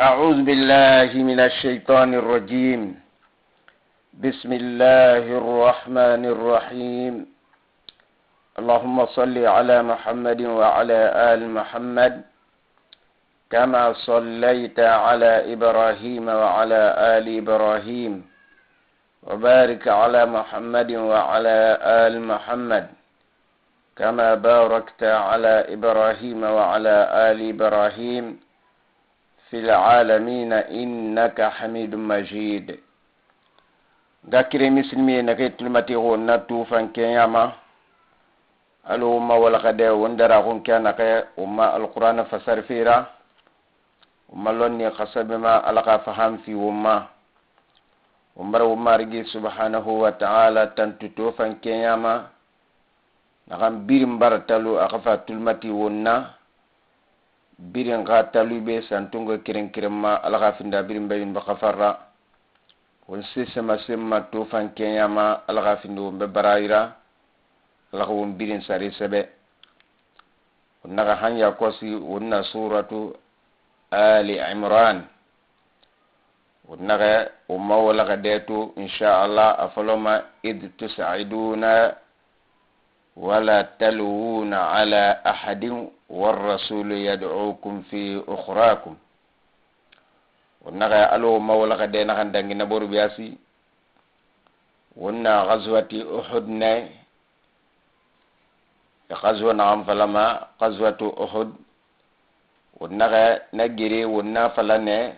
أعوذ بالله من الشيطان الرجيم. بسم الله الرحمن الرحيم. اللهم صل على محمد وعلى آل محمد كما صليت على إبراهيم وعلى آل إبراهيم، وبارك على محمد وعلى آل محمد كما باركت على إبراهيم وعلى آل إبراهيم في العالمين إنك حميد مجيد. Gakire misilmi nake tulmati go na tufan kenyama alo ma wala kade wondara gon kana ke umma alquran fasar fira umma lonni khasabe ma alaka faham fi umma umar umarigi subhanahu wa ta'ala tantu tufan kenyama naxan birin baratalu a xa fa tulmati wonna birin xa talu be santunga kirin kirinma ala xa finda birin bayun ba xafarra won sesema semma tofan kenyama ala xa findi won be barayira ala xa won birin sari sebe won naxa hanya kosi won na suratu Ali Imran won naxa won ma wala xa detu inchallah a foloma id tusaiduna wala talwuna ala ahadin warrasulu yad'ukum fi ukhrakum. Wonnaxa alo ma wala xa de naxan dangi naboru biyasi wonna ghazwati Uhud ne ghazwa naxan falama ghazwatu Uhud wonnaxa na gere wonna fala ne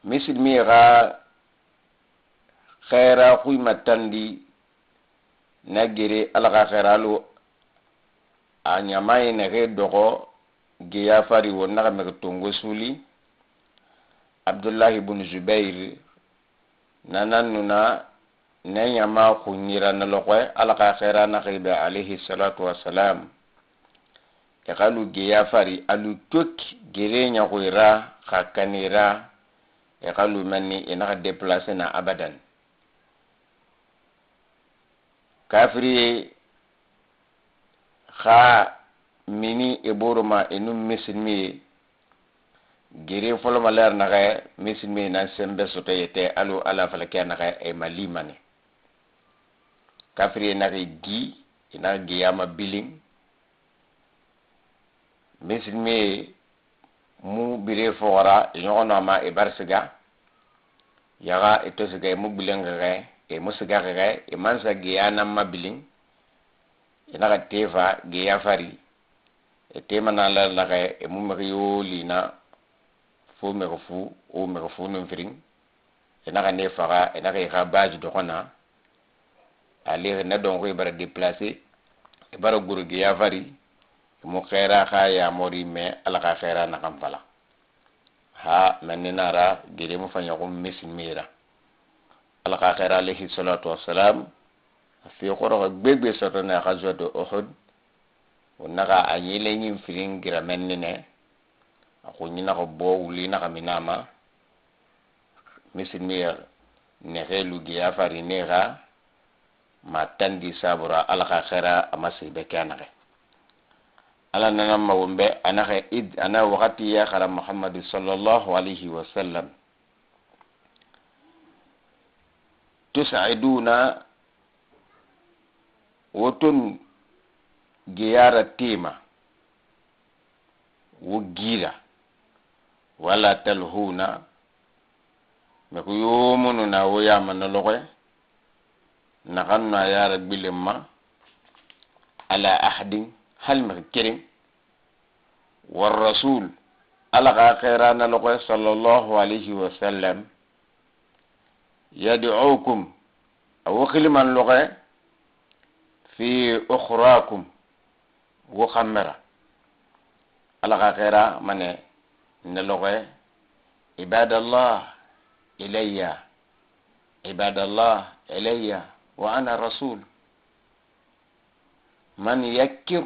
misilmi xa xeera xuyma tandi na gere ala xa xeralu a ɲamaye nexe doxo geya fari won naxa mexi tongo suli Abdullahi ibn Zubair nana nuna ne ɲama xuɲira na loxoe ala xa xera naxibe alayhi salatu wassalam e xalu geya fari alu tokki gere ɲaxoyira xa kanira e xalu menni i naxa déplacer na abadan kafiri xa mini e boroma e nun misilmiye gere foloma ler naxe misilmiye nan sembe soto yete alu ala fala ke naxe e ma limane kafiri naxe gi ina giyama bilin misilmiye mu bire foxora e ɲoxono ma e barsiga yaxa e to siga e mu bilinxexe e mu sigaxexe e mansa geya nan ma bilin e naxa tefa geya fari e temana la naxe e mu mexi yo lina fo mexi fu o mexi fu nun firin e naxa ne faxa e naxa i xa base doxona a lexi na donxo i bara déplacer e bara goro geya fari e mu xera xa yamori me ala xa xera naxan fala ha menni nara gere mu faɲaxu misilmira ala xa xera alayhi salatu wassalam a fi xoroxo gbegbe sotone xazwatu Uhud wo naxa a ɲileɲin firin gira menni ne a xuɲi naxa bo wuli naxa minama misilmiye nexe lugeya fari nexa ma tandi sabura ala xa xera a ma sibe ke a naxe ala nana mago be a naxe id ana waxati ya xara Muhammadu sallallahu alayhi wa sallam tusaiduna woton geyara tema wo gira wala talhuna me ko yomunu na wo yama na loxoy naxan na yara gbilenma ala ahadin hal mexi keren war rasul ala xa xera na loxoy sallallahu alayhi wa sallam yad'ukum awo xiliman loxe fi ukhrakum wo xammera ala xa xera mane ne loxe ibadallah ilayya ibadallah ilayya wa ana rasul man yakkir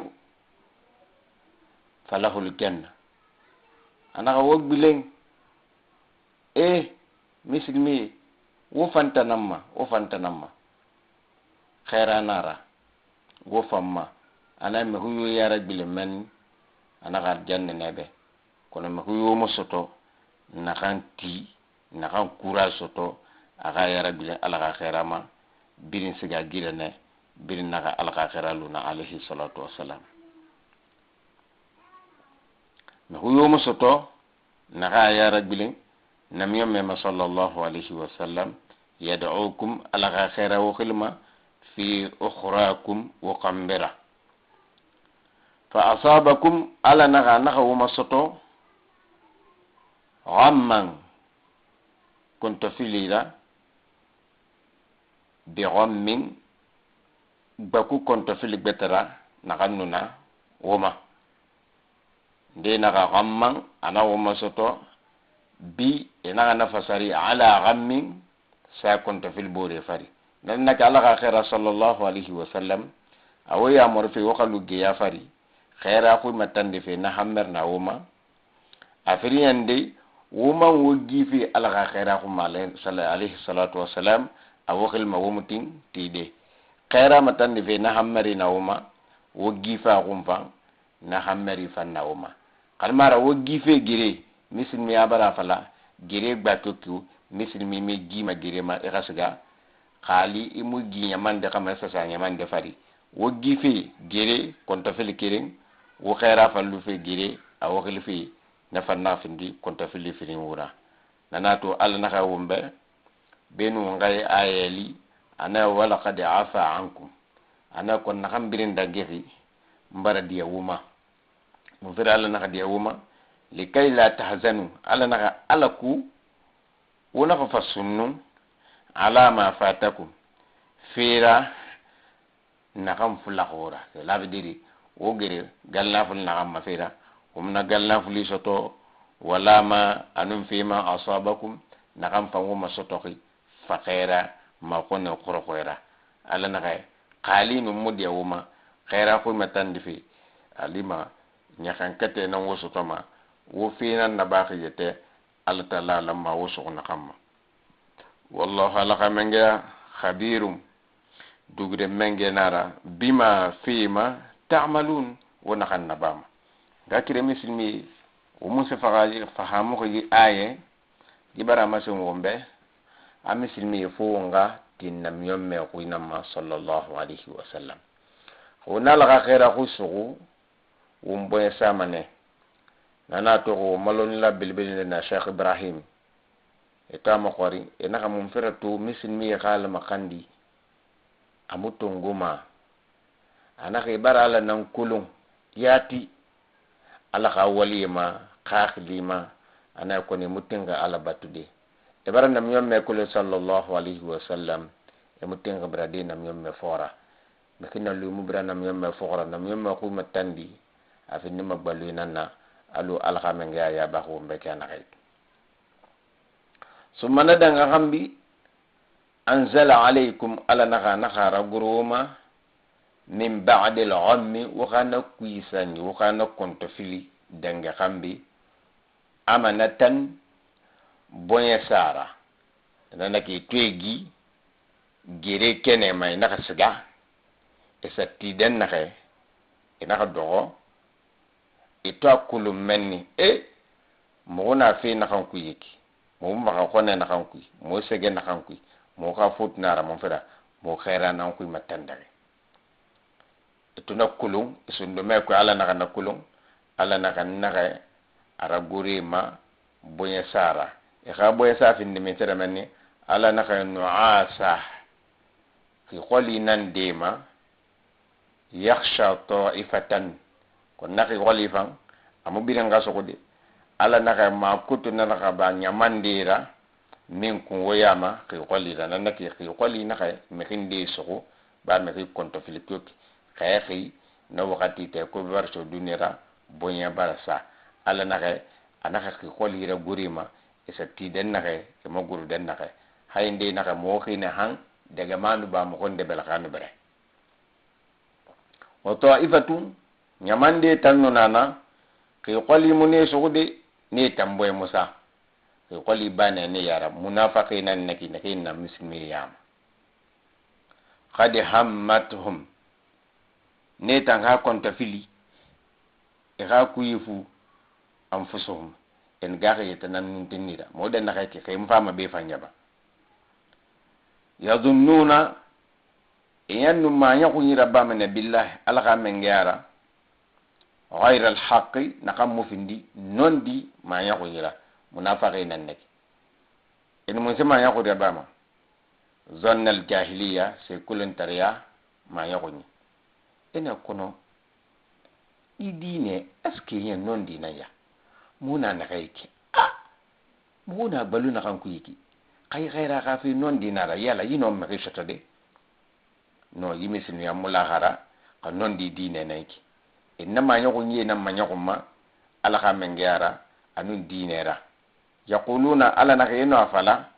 falahu aljanna anaxa wo gbilen e misilmi wo fantanamma wo fantanamma xeranara wo famma ana mexu yo yara gbilen men anaxa aljanna nebe kono mexu yo mo soto. Naxan ti naxan kura soto a xa yarabilen Ala xa xɛɛra ma birin siga girene birin naxa Ala xa xɛɛra luna alayhi salatu wassalam. Mixu yomu soto naxa yarabilen namiyon mema sallallahu alayhi wasallam yad'ukum Ala xa xɛɛra wo xilima fi ukhrakum wo xanbera fa asabakum Ala naxa woma soto ghamman kontofilira bi ghammin gbaku kontofili gbetera naxan nuna woma nde naxa ghamman ana woma soto bi inaxa na fasari ala ghammin sa kontofili bore fari nan nake Ala xa xeera sallallahu alayhi wa sallam awo yamoro fe wo xa luggeya fari xeera xui matande fe na hammerna woma a firiyande woman wo gife Ala xa xeera xuma alayhi salatu wassalam awo xilma womutin tide xeera matande fe na hammerina woma wo gifa xun fan na hammeri fan na woma xanmara wo gife gere misilmi a bara fala gere gbato kiw misilmi mi gima gere ma i xa siga xaali i mu gi ɲamande xama i sasa ɲamande fari wo gife gere kontofili keren wo xeera fallu fe gere a wo xili fe na fanna findi kontofili firin wura nana to Ala naxa wonbe benu ngay ayeli ana wala qad afa ankum ana kon naxan birin dangexi mbara diya wuma mun fere Ala naxa diya wuma likay la tahzanu Ala naxa Ala ku wo naxa fa sunnu ala ma fatakum fera naxan fulaxora cela veut dire wo gere galnaful naxan ma fera womna galnafuli soto wala ma anum fima asabakum naxan fan woma sotoxi faxera ma xone xoroxoyra Ala naxa xaalinu mu diya woma xeera xuyma tandi fe alima ɲaxankate nan wo sotoma wo fenan na baxi yete Ala tala lamma wo soxo naxan ma wallahu Ala xa mengeya khabirum dugure menge nara bima fima ta'malun wo naxan nabama ga kire misilmi wo mun se faxa fahamuxi aye gibara masen wonbe a misilmi fo wonga tinnamiyon me xuinama sallallahu alayhi wa sallam wo nalaxa xeera xu suxu won boye samane nana toxo wo maloni la belebele na Cheikh Ibrahim e tama xori e naxa mun fera to misilmi ye xalama xandi amu tonguma anaxa i bara Ala nan kulun yati Ala xa waliyema xaxilima ana koni mutinga Ala batude e bara namiyon me kule sallallahu alayhi wa sallam e mutinga birade namiyon me fora mexina lumu bira namiyon me foxora namiyon me xuma tandi a findima gbaluy nanna alu Ala xa menge a yabaxu wo mbeke a naxey summa na danga xambi anzala alaykum Ala naxa naxara guroma min ba'di al-ghammi wo xana kuisanni wo xana kontofili dange xambi amanatan boɲe sara nanaki toye gi gere kene ma i naxa siga i sa tiden naxe i naxa doxo i to a kulum menni e moxo na fe naxan kuyeki moxu maxa xone naxan kuy mo sege naxan kuy mo xa futunara mon fera mo xeera nan kuy ma tandaxe ituna kulun isundume ko Ala naxa na kulun Ala naxa naxe ara gure ma boɲe sara i xa boɲe sa findi min tere menni Ala naxa nuasa xi xoli nan dema yakhsha ta'ifatan kon naxi xoli fan amu birin xa soxo de Ala naxa ma kutu na naxa ba ɲamandera min kun woyama xi xolira nanaki xi xoli naxa mixin de soxo ba mixi kontofili koki xeexi na waxati te ko barso dunira boɲa bara sa Ala naxe a naxa xi xolira gurima isa tiden naxe ima guru den naxe hayinde naxe mo xine han daga manu ba moxon debel xanu bere wa ta'ifatun ɲamande tannu nana xi xoli mu ne soxu de ne tamboye musa xi xoli bane ne yara munafaqi nan naki naki na muslimi yama qad hammathum ne tan xa konta fili i xa kuyifu anfusuhum En gaxe yeta nan nuntinnira mo den naxe ke xe fama be fanyaba yazunnuna iyannu ma ñaxuñira bamene billahi ala xa mengeyara gayra alhaqi naxan mufindi nondi ma ñaxuñira munafaxe nan neke ene mun se ma ñaxurira bama zonna aljahiliya se kulentariya ma ñaxuñi ene kono i diine est ce que yen nondi nan ya muna naxa ke a muna balu naxan kuyiki xay xayra xa fe nondi nara yala yino mexi soto de no yimi sinuya mulaxara xa nondi diine nayki inna ma ñaxuñiye nan ma ñaxunma ala xa mengeyara anun diinera yaquluna ala naxa yeno a fala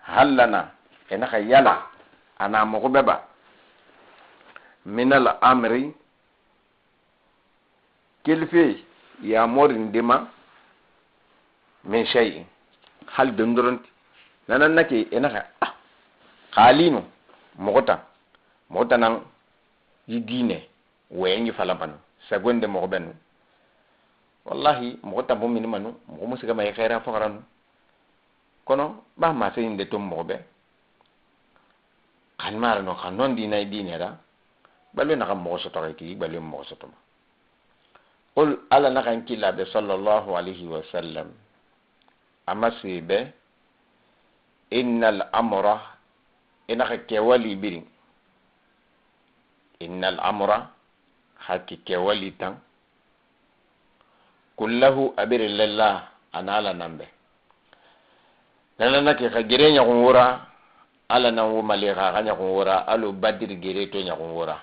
hallana enaxa yala ana moxo beba min al amri kelfe yamorindima min shay'in hal dondoronti nanan nake enaxa ah xaalinu moxo tan moxo tanan yi diine weyengi falamanu sagonde moxo benu wallahi moxo tan mini manu moxo mu sigama yi xeera foxaranu kono ba maseyinde to moxo be xan marano xa non dinay diinera balu naxa moxo sotoxe ki balu moxo sotoma qul ala naxan killaɓe sallallahu alayhi wa sallam ama sebe inna al amra inaxa kewali birin inna al amra hakki kewali tan kullahu abiri lillah ana ala nambe nananake xa gere ñaxun wura ala nan wo mali xa xa ñaxun wura alo badiri gere to ñaxun wura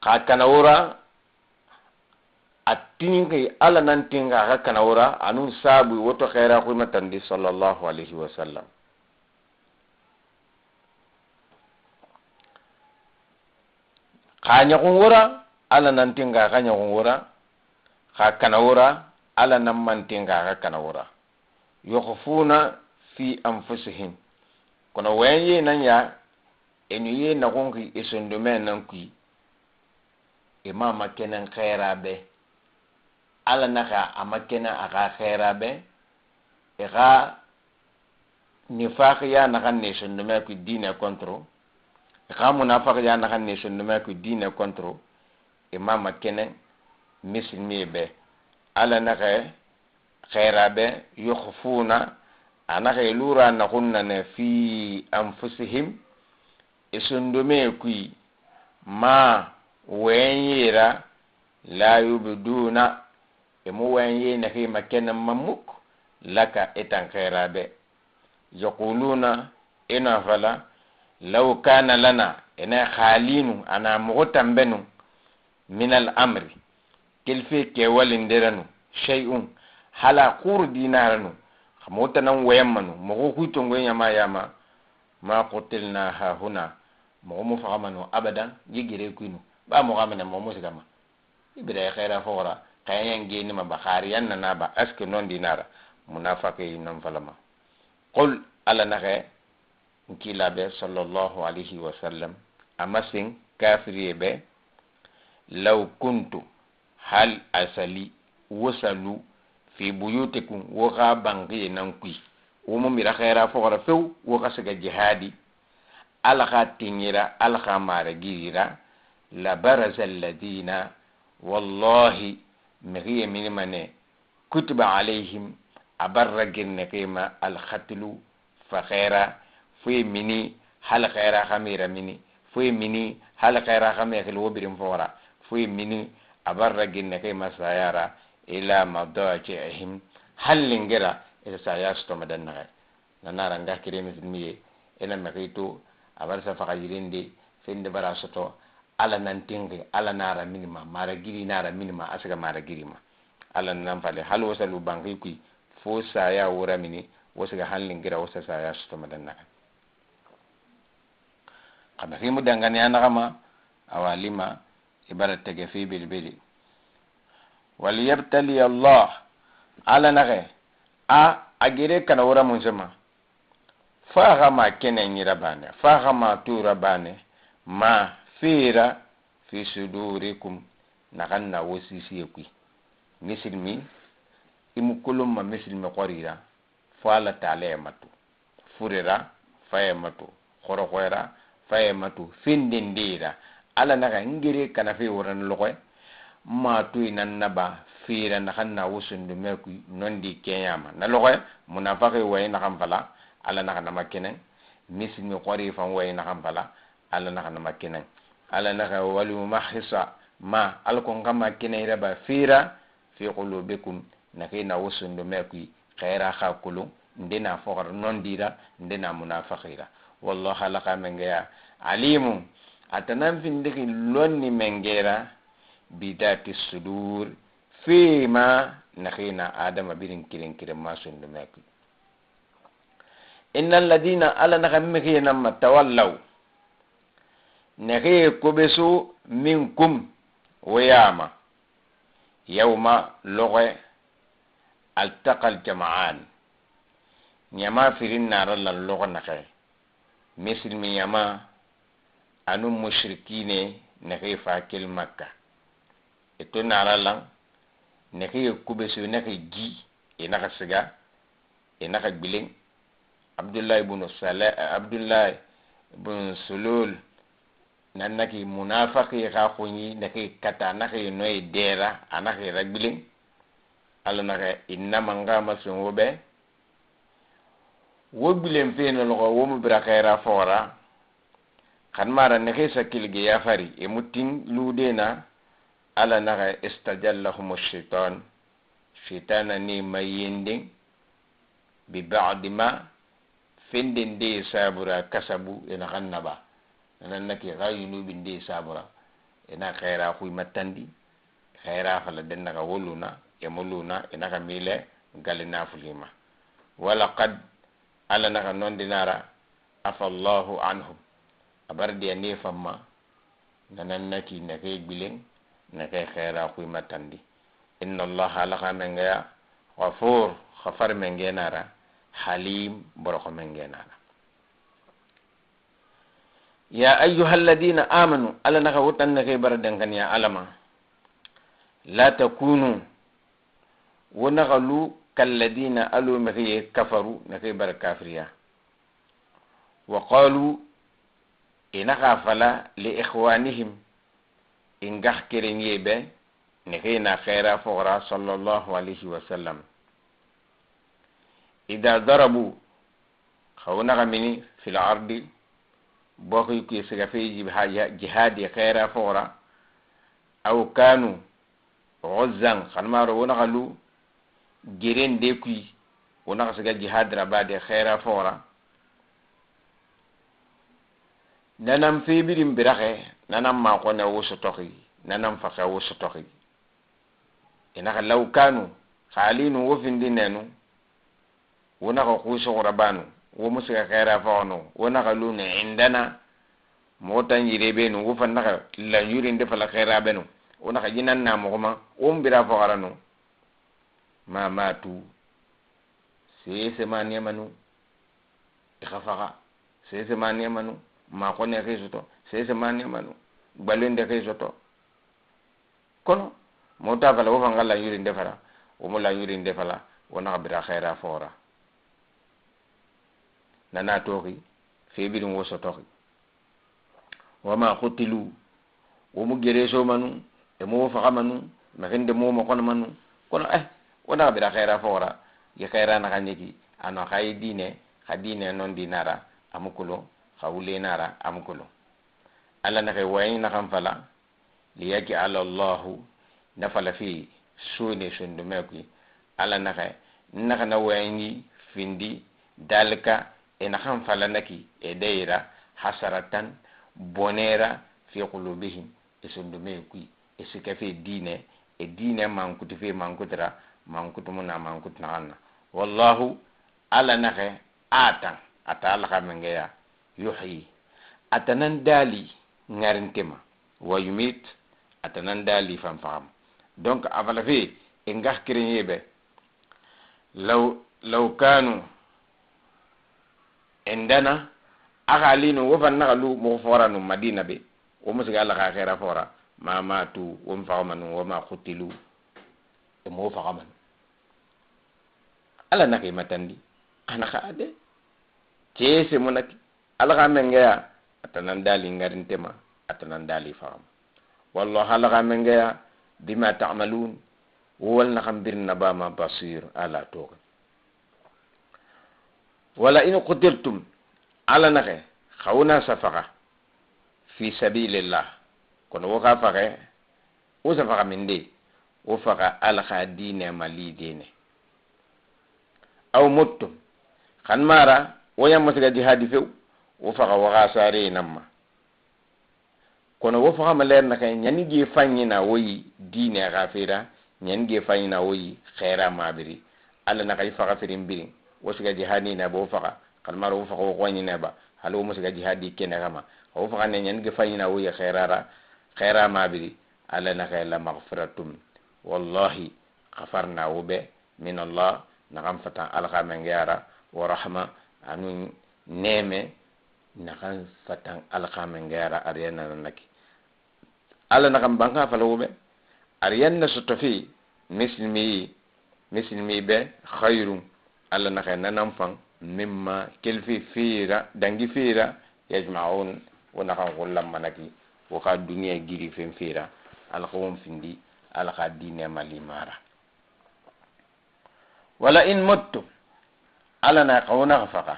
xa kana wura a tinxi ala nan tinxa xa kana wura anun sabu woto xera xumatandi sallallahu alayhi wa sallam xa ñaxun wura ala nan tinxa xa ñaxun wura xa kana wura ala nan man tinxa xa kana wura yukhfuna fi anfusihim kono wen ye nan ya enu ye naxunxi e sondomɛ nan kui e ma ma kenen xeera be ala naxa a ma kenen a xa xeera be e xa nifaxiya naxan ne sondomɛ kui diine contre e xa munafaxiya naxan ne sondomɛ kui diine contre e ma ma kenen misilmiye be ala naxe xeera be yukhfuna anaxa e lura naxunnane fi anfusihim e sondome kui ma wenyera la yubduna e mu wenye naxi ma kenen ma muk laka etan xeeraɓe yaquluna ena fala law kana lana ena xaalinu ana moxo tanbenu min al amri kelfe kewalinderanu shay'un hala xuru dinaranu moxo tanan weyamanu moxo xuitongoyama yama ma qutilna hahuna moxo mu faxamanu abadan yi gere kuinu ba moxo amene moxo mu sigama ibira xeera foxora xayayan genima ba xaariyan nana ba est ce que non dinara munafaqe non falama qul ala naxe nkilaɓe sallallahu alayhi wa sallam ama sin kafiriye ɓe law kuntu hal asali wosalu fi buyutikum wo xa banxiye nan kui wo mu mira xeera foxora few wo xa siga jihadi ala xa tiŋira ala xa mare girira la baraza alladina wallahi mixiye minimane kutiba alayhim a barra girne xima alxatlu fa xeera foye mini hal xeera xamira mini foye mini hal xeera xame xil wo birin foxora foye mini a barra girne xima sayara ila madaji'ihim hallingira ita saya sotoma dan naxe nanara nga kire misilmiye ena mexi to a barsa faxa yirinde fende bara soto ala nan tinxi ala nara minima mara giri nara minima a siga mara girima ala nan fale hal wosalu banxi kui fo saya wora mini wo siga hallingira wo sa saya sotoma dan naxe xa meximu danganiya naxama awa lima i bara tege fi belebele waliyabtali allah ala naxe a a gere kana wora mun sema fa xa ma kene ñira bane fa xa ma tura bane ma fera fi sudurikum naxan na wo sisiye kui misilmi i Imu kolonma misilimi xorira fo Ala taala matu furera faye matu xoroxoyra faye matu findindira. Ala naxa ngere kana fe woran loxoy matu nan naba fira naxan na wosundume kui nondi kenyama na loxoy munafaqi wayi naxan fala Ala naxa nama kenen misilimi xori fan wayi naxan fala Ala naxa nama kenen. Ala naxa walumahisa ma Ala ko ngama keneyra ba fira fi qulubikum naxe na wosundume kui xeera xa kulun nde na foxora nondira nde na munafaqira. Wallahu Ala xa mengeya alimu atanan findixi lonni mengera bidati sudur fima naxe na adama birin kirin kirin ma sundume kui. Inna alladina Ala naxa mixiye namma tawallaw naxe kobeso minkum woyama yawma loxe altaqa aljama'an ñama firin nara lan loxo naxe misilmi ñama anu mushrikine naxe fa kel Makka eto nara lan naxe kubeso naxe gi e naxa siga e naxa gbilen. Abdullah ibn Salah Abdullah ibn Sulul nannaki munafaqi xa xuñi naxe kata naxe noye dera a naxe ragbilen. Ala naxa innama ngama sen wo be wo gbilen feno loxo wo mu bira xeera foxora xan mara naxe sakkilge yafari e mutin ludena. Ala naxa istajallahum shaitan shaitana ni mayenden bi ba'di ma fenden de sabura kasabu e naxan naba nanannaki xa yunubin de sabura ena xeera xuy mattandi xeera fala den naxa woluna e muluna e naxa mile gali nafulima. Walaqad Ala naxa nondinara afa Allahu anhum abardiya ne famma nanannaki naxe gbilen naxe xeera xuy mattandi. Inna Allaha Ala xa mengeya ghafur xafar mengenara halim boroxo mengenara. Ya ayuha alladina amanu Ala naxa wotan naxe bara denkaniya Alama la takunu wo naxa lu kalladina alu mexiye kafaru naxe bara kafiriya wa qalu i naxa fala li ikhwanihim ingax kerenye be naxe na xeera foxora sallallahu alayhi wa sallam ida darabu xawo naxa mini fil ardi boxi ku siga fe jihadi xeera foxora aw kanu ghuzzan xanmaro wo naxa lu geren de kui wo naxa siga jihad rabade xeera foxora nanan febirin biraxe nanan maxone wo sotoxi nanan faxe wo sotoxi i naxa law kanu xalinu wo findi nenu wo naxa xusoxora banu wo mu siga xeera foxono wo naxa lunu indana moxo tan yire benu wo fan naxa lanyurinde fala xeera benu wo naxa jinan na moxoma wo mu bira foxaranu ma matu sese ma nemanu i xa faxa sese ma nemanu maxone xe soto sese ma nemanu gbalende xe soto kono mota fala wo fanga lanyurinde fala wo mu lanyurinde fala wo naxa bira xeera foxora nana toxi febirin wo sotoxi wama xutilu wo mu gereso manu e mo faxa manu maxinde mo moxono manu kono wo naxa bira xeera foxora i xeera naxa ñeki ano xayi dine xa dine non dinara amu kulo xa wulenara amu kulo. Ala naxe wayi naxan fala liyaki ala Allahu na fala fi sone sundume kui Ala naxe naxa na wayi findi dalika e naxan fala naki e deyra hasaratan bonera fi qulubihim e sundume kui e sika fe dine e dine mankutu fe mankutira mankutu muna mankutu naxanna. Wallahu Ala naxe atan ata Ala xa mengeya yuhyi atanan dali ŋarintema wa yumit atanan dali fanfaxama. Donc a fala fe e ngax kirenye be law kanu indana axa linu wo fan naxa lu moxo foranu Madina be wo mu siga Ala xa xeera fora ma matu wo mu faxamanu wo ma xutilu e mo faxamanu. Ala naxi matandi ana xa de kese munaki ala xa mengeya atanan dali ngarintema atanan dali faxama. Wallahu ala xa mengeya bima ta'malun wol naxan birin nabama basir ala toxe. Wala in qutiltum ala naxe xawuna safaxa fi sabilillah kono wo xa faxe wo safaxa minde wo faxa ala xa diine ma lidene aw muttum xan mara wo ñamma siga jihadi few wo faxa wo xa sare namma kono wo faxama ler naxe ñani ge fañina woyi diine xa fera ñani ge fañina woyi xeera mabiri ala naxa i faxa firin birin wo siga jihadi neba wo faxa xan mara wo faxa wo xoñi neba hali wo musiga jihadi kene xama wo faxa ne ñani ge fañina woyi xeerara xeera mabiri ala naxa la magfiratum wallahi xafarna wo be min Allah naxan fatan ala xa mengeyara wa rahma anu neme naxan fatan ala xa mengeyara ariyanna naki ala naxan banka fala wo be ariyanna soto fi misilmi misilmi be khairum ala naxa nanan fan mimma kelfi fira dangi fira yajma'un wo naxan xullammanaki wo xa duniya giri fen fira ala xa won findi ala xa dine malimara. Wala in muttum ala na xawna faxa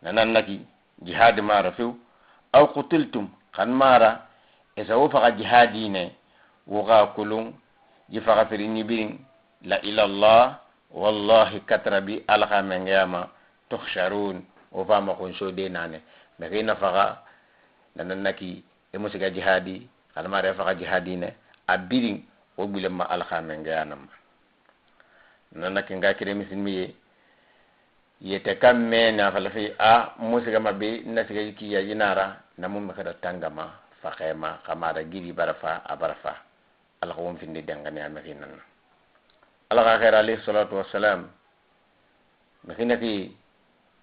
nanan naki jihad mara few aw qutiltum xan mara esa wo faxa jihadine wo xa kulun ji faxa firiñi birin la ila Allah wallahi katrabi ala xa mengeyama tuhsharun wo fama xunso de nane maxi na faxa nanan naki e musiga jihadi xan mara e faxa jihadine a birin wo gbilenma ala xa mengeyanama nanaki nga kire misilmi ye yete kam me na fala fi a musiga mabe na siga kiya yinara na mu mi kada tangama faxema xamara giri barafa a barafa ala xa won findi dengane a mexi nanna ala xa xeer alayhi salatu wassalam mexi naxi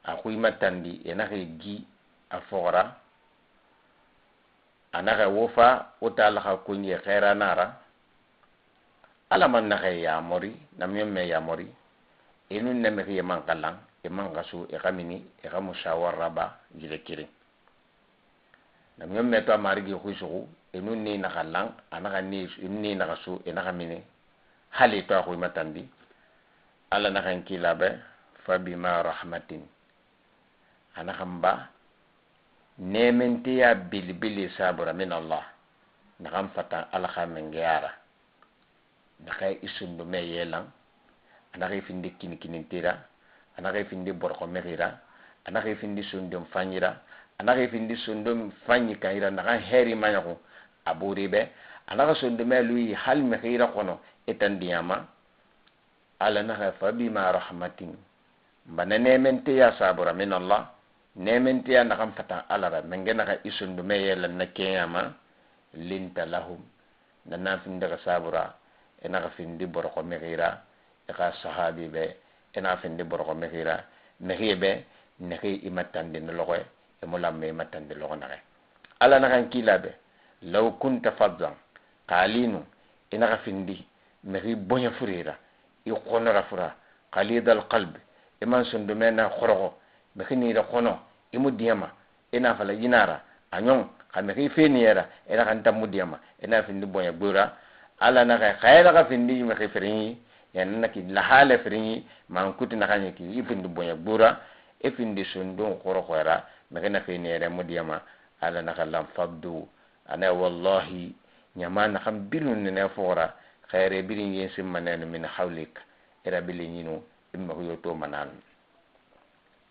a xuymatandi e naxi gi a foxora a naxe wo fa wo ta ala xa kunje xeeranara ala man naxe yamori namiyom me yamori enun na mexi ye man xalan e man xasu e xa mini e xa musawara ba jile kirin namiyom me to a marigi xuy suxu enun ni naxa lan a naxa ni enun ni naxa su e naxa mini hali to a xuymatandi ala naxan kilabe fa bima rahmatin a naxan ba nementeya bilibili sabura min Allah naxan fatan ala xa mengeyara naxa i sundume yelan a naxa i findi kinikinintira a naxa i findi borxo mexira a naxa i findi sundon fañira a naxa i findi sundon fañi kanira naxan heri mañaxu a buri be a naxa sundume luyi hal mexira xono i tandiyama ala naxa fa bima rahmatin mbana nementeya sabura min Allah nementeya naxan fatan ala ra menge naxa i sundume yelan na keñama linta lahum nana findixa sabura e naxa findi borxo mexira e xa sahabi be e naxa findi borxo mexira mexiye be nexi i mattandini loxoye e mu lamme i mattandi loxo naxe ala naxan kila be law kunta faddan xalinu i naxa findi mexi boña furira i xonora fura qalidal qalbi i man sundume na xoroxo mexi nira xono i mu diyama i na fala yinara a ɲon xa mexi feniyera i naxan tammu diyama i na findi boña gbura ala naxa xayelaxa findi mexi firiñi yana naki lahale firiñi man kuti naxañi ki i findi boña gbura i findi sundun xoroxoyra mexi na feniyera mu diyama ala naxa lan faddu ana wallahi ñama naxan birinu nene foxora xayre birin yen simmanenu min hawlik ira bili ñinu i mexu yo to manan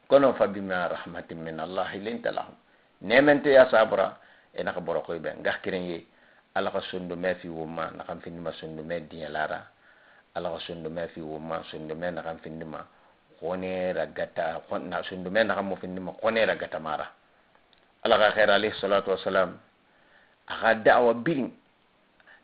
kono fa bima rahmatin min Allah linta lahum nemente ya sabura e naxa borokoy be ngax kiren ye ala xa sundume fi woma naxan findima sundume diɲalara ala xa sundume fi woma sundume naxan findima xonera gata na sundume naxan mo findima xonera gata mara ala xa xeer alayhi salatu wassalam a xa da'awa birin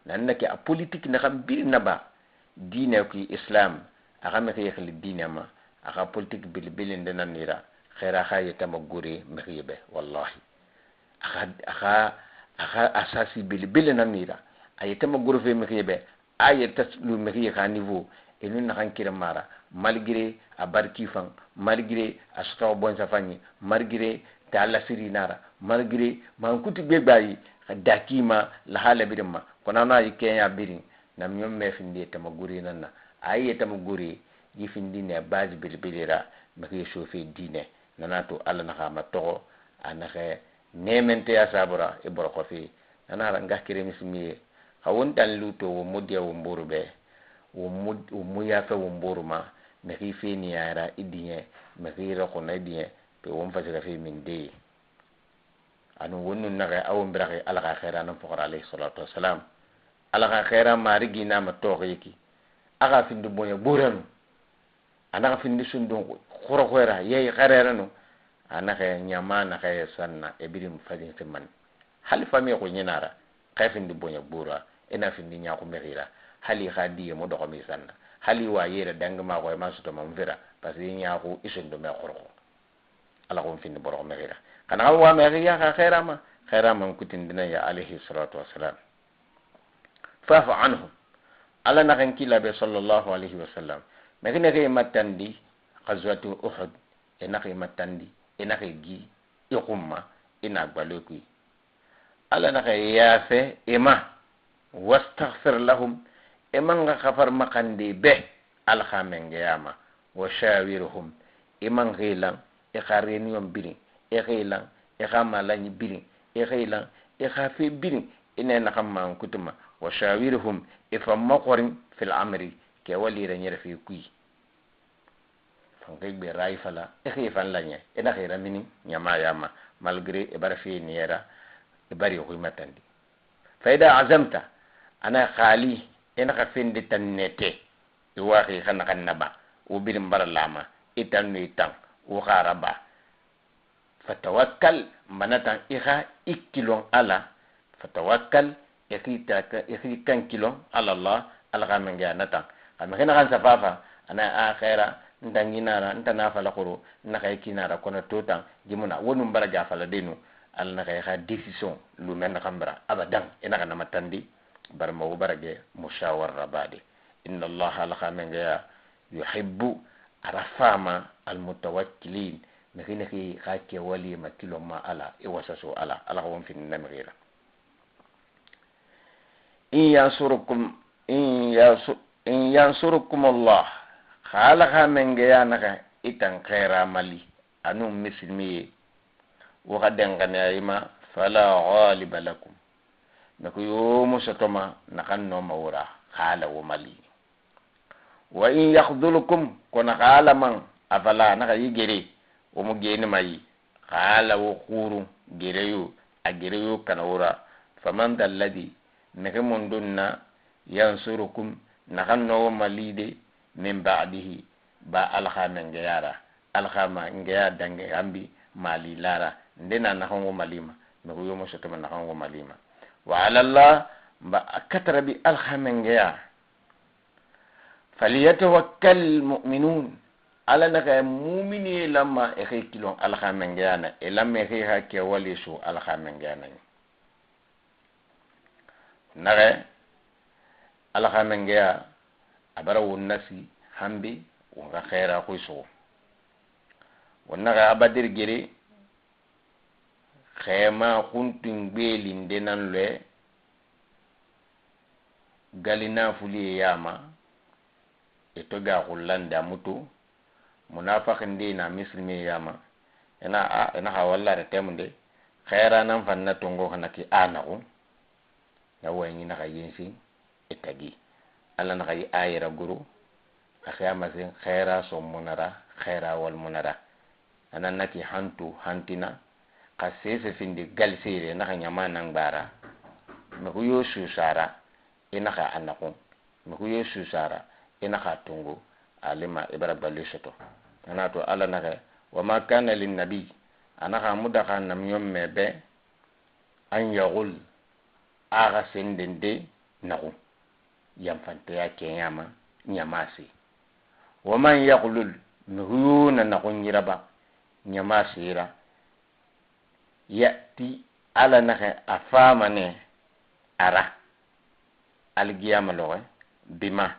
nan nake a politique naxan birin naba diine ki islam a xa mexi yexili diine ma a xa politique bilbilinde nanira xeera xa yetama gure mexiye be wallahi axa asasi bilibili nanira a yetama gure fe mexiye be a yetta lu mexiye xa niveau enu naxan kira mara Malgré a barki fan, malgré a sɔtɔ bɔnsa fanyi, malgré ta lasiri nara, malgré mankutu gbegbayi dakima lahala birin ma kono na yi kenya birin nam nyom me finde tamaguri nan na ayi tamaguri yi findi ne base belebelera maki sofe dine nana to Ala na ma togo anaxe nemente ya sabura e boroko fe nana ra ngakire misimiye xa won tan luto wo mudiya wo mburu be wo mu yafe wo mburu ma mexi feniyara i diɲɛ mexi roxona i diɲɛ pe won fasira fe min de anu won nun naxe awon biraxi Ala xa xeera nan foxora alayhi salatu wassalam. Ala xa xeera marigi nama toxi ki axa findi boɲa gboranu anaxa findi sundun xoroxoera yeyi xareranu anaxe ɲama naxe sanna e birin fadin man hali fami ko ɲinara xe findi boɲa gbora ina findi ɲaxu mexira hali xa diye mo doxomi sanna hali wa yere dangema xoye ma sotoma nfira parce que ɲaxu i sundo me xoroxo Ala xon findi boroxo mexira xana xa wa mexiya xa xerama xerama nkutindina ya alayhi salatu wassalam. Fafu anhu Ala naxen kilabe sallallahu alayhi wa sallam mexi nexe mattandi xazwatu Uhud e naxe mattandi e naxe gi i xumma ina gbalo kui Ala naxe yafe ema wastaghfir lahum emanga xafar maxandi be Ala xa mengeyama wa shawirhum iman xilan i xa réunion birin i xilan i xa malañi birin i xilan i xa fe birin ine naxan man kutuma wa shawirhum i famma xorin fil amri ke walira ñere fe kui fanke gbe ray fala i xi fan lañe ina xira mini ñama yama malgré e bara fe niyera e bari xuy matandi fa ida azamta ana xaali ina xa fendi tan nete i waxi xa naxan naba wo birin bara lama i tan no i tan wo xara ba fatawakkal manatan i xa i kilon Ala fatawakkal i xi kan kilon ala Allah Ala xa menge a natan xa mexi naxan safafa ana a xeera ntanginara ntana fala xoro naxa i kinara kono to tan jimuna wonum bara ga fala denu Ala naxa i xa décision lume naxan bara abadan i naxa namatandi bara mawo barage mushawara bade inna Allah ala xa mengeya yuhibbu ara fama almutawakkilin mexi nexi xa kewali ma kilon ma Ala i wasaso Ala Ala xa won fini namexira in yansurukum in yansurukum Allah xa Ala xa mengeya naxa itan xeera mali anu misilmiye wo xa denxaneyayima fala ghaliba lakum meko yomo sotoma naxan noma wora xa Ala wo mali wa in yakhdhulukum kono xa Ala man afala naxa yi gere wo mu geni mayi xa Ala wo xuru gereyo a gereyo kana wora faman dha alladhi mexi mundunna yansurukum naxan nowo mali de min ba'dihi ba Ala xa mengeyara Ala xa ma ngeya dange ambi mali lara ndena naxan wo malima mexu yomo sotoma naxan wo malima wa ala Allah mba katara bi Ala xa mengeya falyatawakkal mu'minun Ala naxa mumini lamma e xe kilon Ala xa mengeyana e lamma e xe xa kewali su Ala xa mengeyana naxe Ala xa mengeya a bara won nasi hambi won xa xeera xuy suxu won naxe a badir gere xema xuntun gbelinde nan loye galina fuliye yama e to ga xullande a mutu munafaxinde na misilime yama ena a ena xa wallare temunde xeera nan fanna tongo xana ki a naxu na wañi naxa yensin e tagi Ala naxa yi ayera guru a xeyamasen xeera sommunara xeera walmunara ana naki hantu hantina xa sese findi galsere naxa ñama nangbara mexu yo susara i naxa a naxu mexu yo susara i naxa tungu alima i bara gballe soto ana to Ala naxe wa ma kana linnabi a naxa mudaxa namɲon me be an yaxul a xa sendende naxu yanfanteya keɲama ɲama se wa man yaxlul mexu yo na naxu ɲiraba ɲama sera yati Ala naxe a famane ara algiyama loxe bima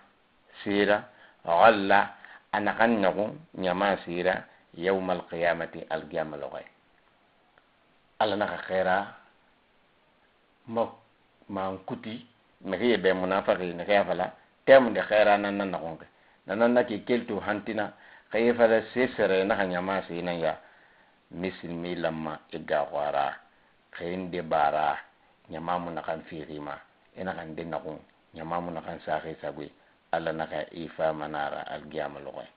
sera xalla A naxan naxun ɲama sira yawmal qiyamati, alkiyama loxoye. Ala naxa xeera ma mankuti mixiye be munafaxi nixiya fala temude xeera nan na naxunxe nanan naki keltu hantina xeye fala sesere naxa ɲama sinan ya misilmi lamma i gaxuara xende bara ɲamamu naxan fixima i naxan de naxun ɲamamu naxan saxi sagui. Ala naxa i famanara alkiyama loxoye.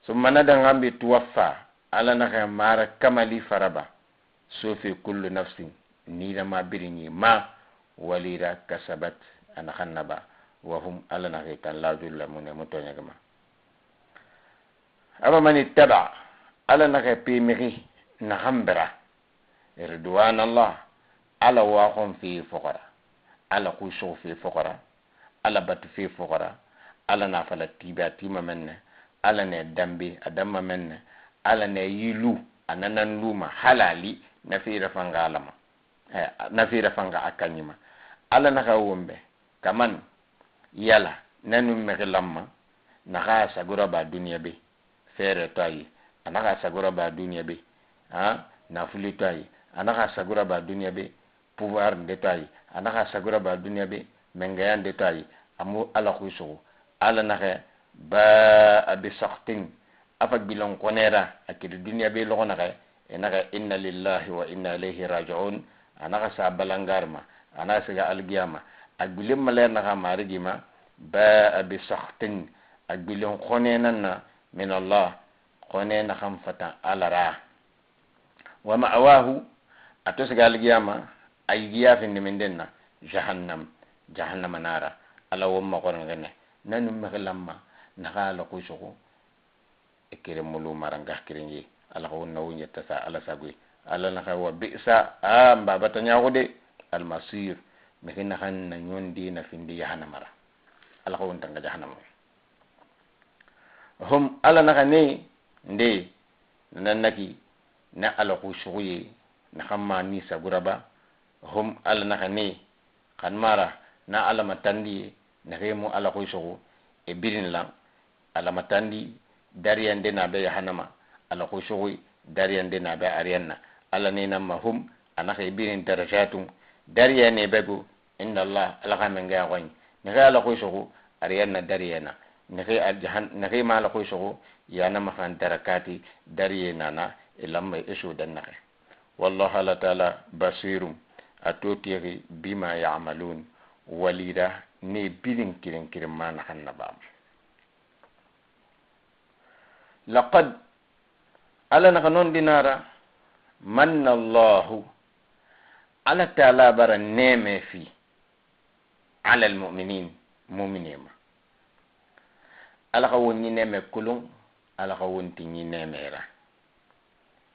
Summa nadanxan bi tuwaffa, Ala naxa mara kamali faraba sofe kullu nafsin nilama birinyi ma walira kasabat a naxan naba wahum Ala naxa tan la zulamun mu toɲagema. Aba man ittaba, Ala naxa pemixi naxan bira ridwan Allah, Ala waxon fi foxora, Ala xusuxu fi foxora, Ala batu fi foxora, Ala na fala tibe a tima menne, Ala ne dambe a damma menne, Ala ne yilu a nanan luma halali nafira fanga alama nafira fanga a kañima. Ala naxa wonbe kaman yala nanu mexi lamma naxa sagura ba duniya be fere to ayi, a naxa sagura ba duniya be a nafuli to ayi, a naxa sagura ba duniya be pouvoir nde to ayi, a naxa sagura ba duniya be mengaya nde to ayi, amu Ala xusuxu. Ala naxe ba abi saxtin afa gbilon konera a kiri duniya be loxo naxe e naxe inna lillahi wa inna ilayhi rajiun. A naxa sa balangarma ana siga algiyama a gbilen maler naxa marigima ba abi saxtin a gbilen xonenan na min Allah xone naxan fatan Ala ra wa ma'awahu a to siga algiyama a yigiya findi minden na jahannam jahannama nara. Ala womma xorengene nanu mexi lamma naxa Ala xusuxu e kere mulu maranga kirenye. Ala xa wonna wo ñetta sa Ala sagui. Ala naxa wa bi'sa a mbabata ñaxu de almasir mexi naxan na ñondi na findi yahanamara. Ala xa wontanga jahanama hum. Ala naxa ne nde nanan naki na Ala xusuxuye naxan ma ni saguraba hum. Ala naxa ne xan mara na Ala ma tandiye naxe mu Ala xusuxu e birin lan Ala ma tandi dariyande na be yahanama Ala xusuxuy dariyande na be ariyanna. Ala ne nan ma hum anaxa e birin darajatum dariyane begu inda Allah. Ala xa menga xoñ naxe Ala xusuxu ariyanna dariyena naxe aljahan naxe ma Ala xusuxu yanama xan darakati dariye nana e lamma e sodan naxe. Wallahu ala taala basirum a to tixi bima yamalun walira ne birin kirin kirin ma naxan nabama. Laqad Ala naxa non dinara manna Allahu, Ala taala bara neme fi ala almuminin muminema. Ala xa won ñi neme kulun, Ala xa wonti ñi nemera.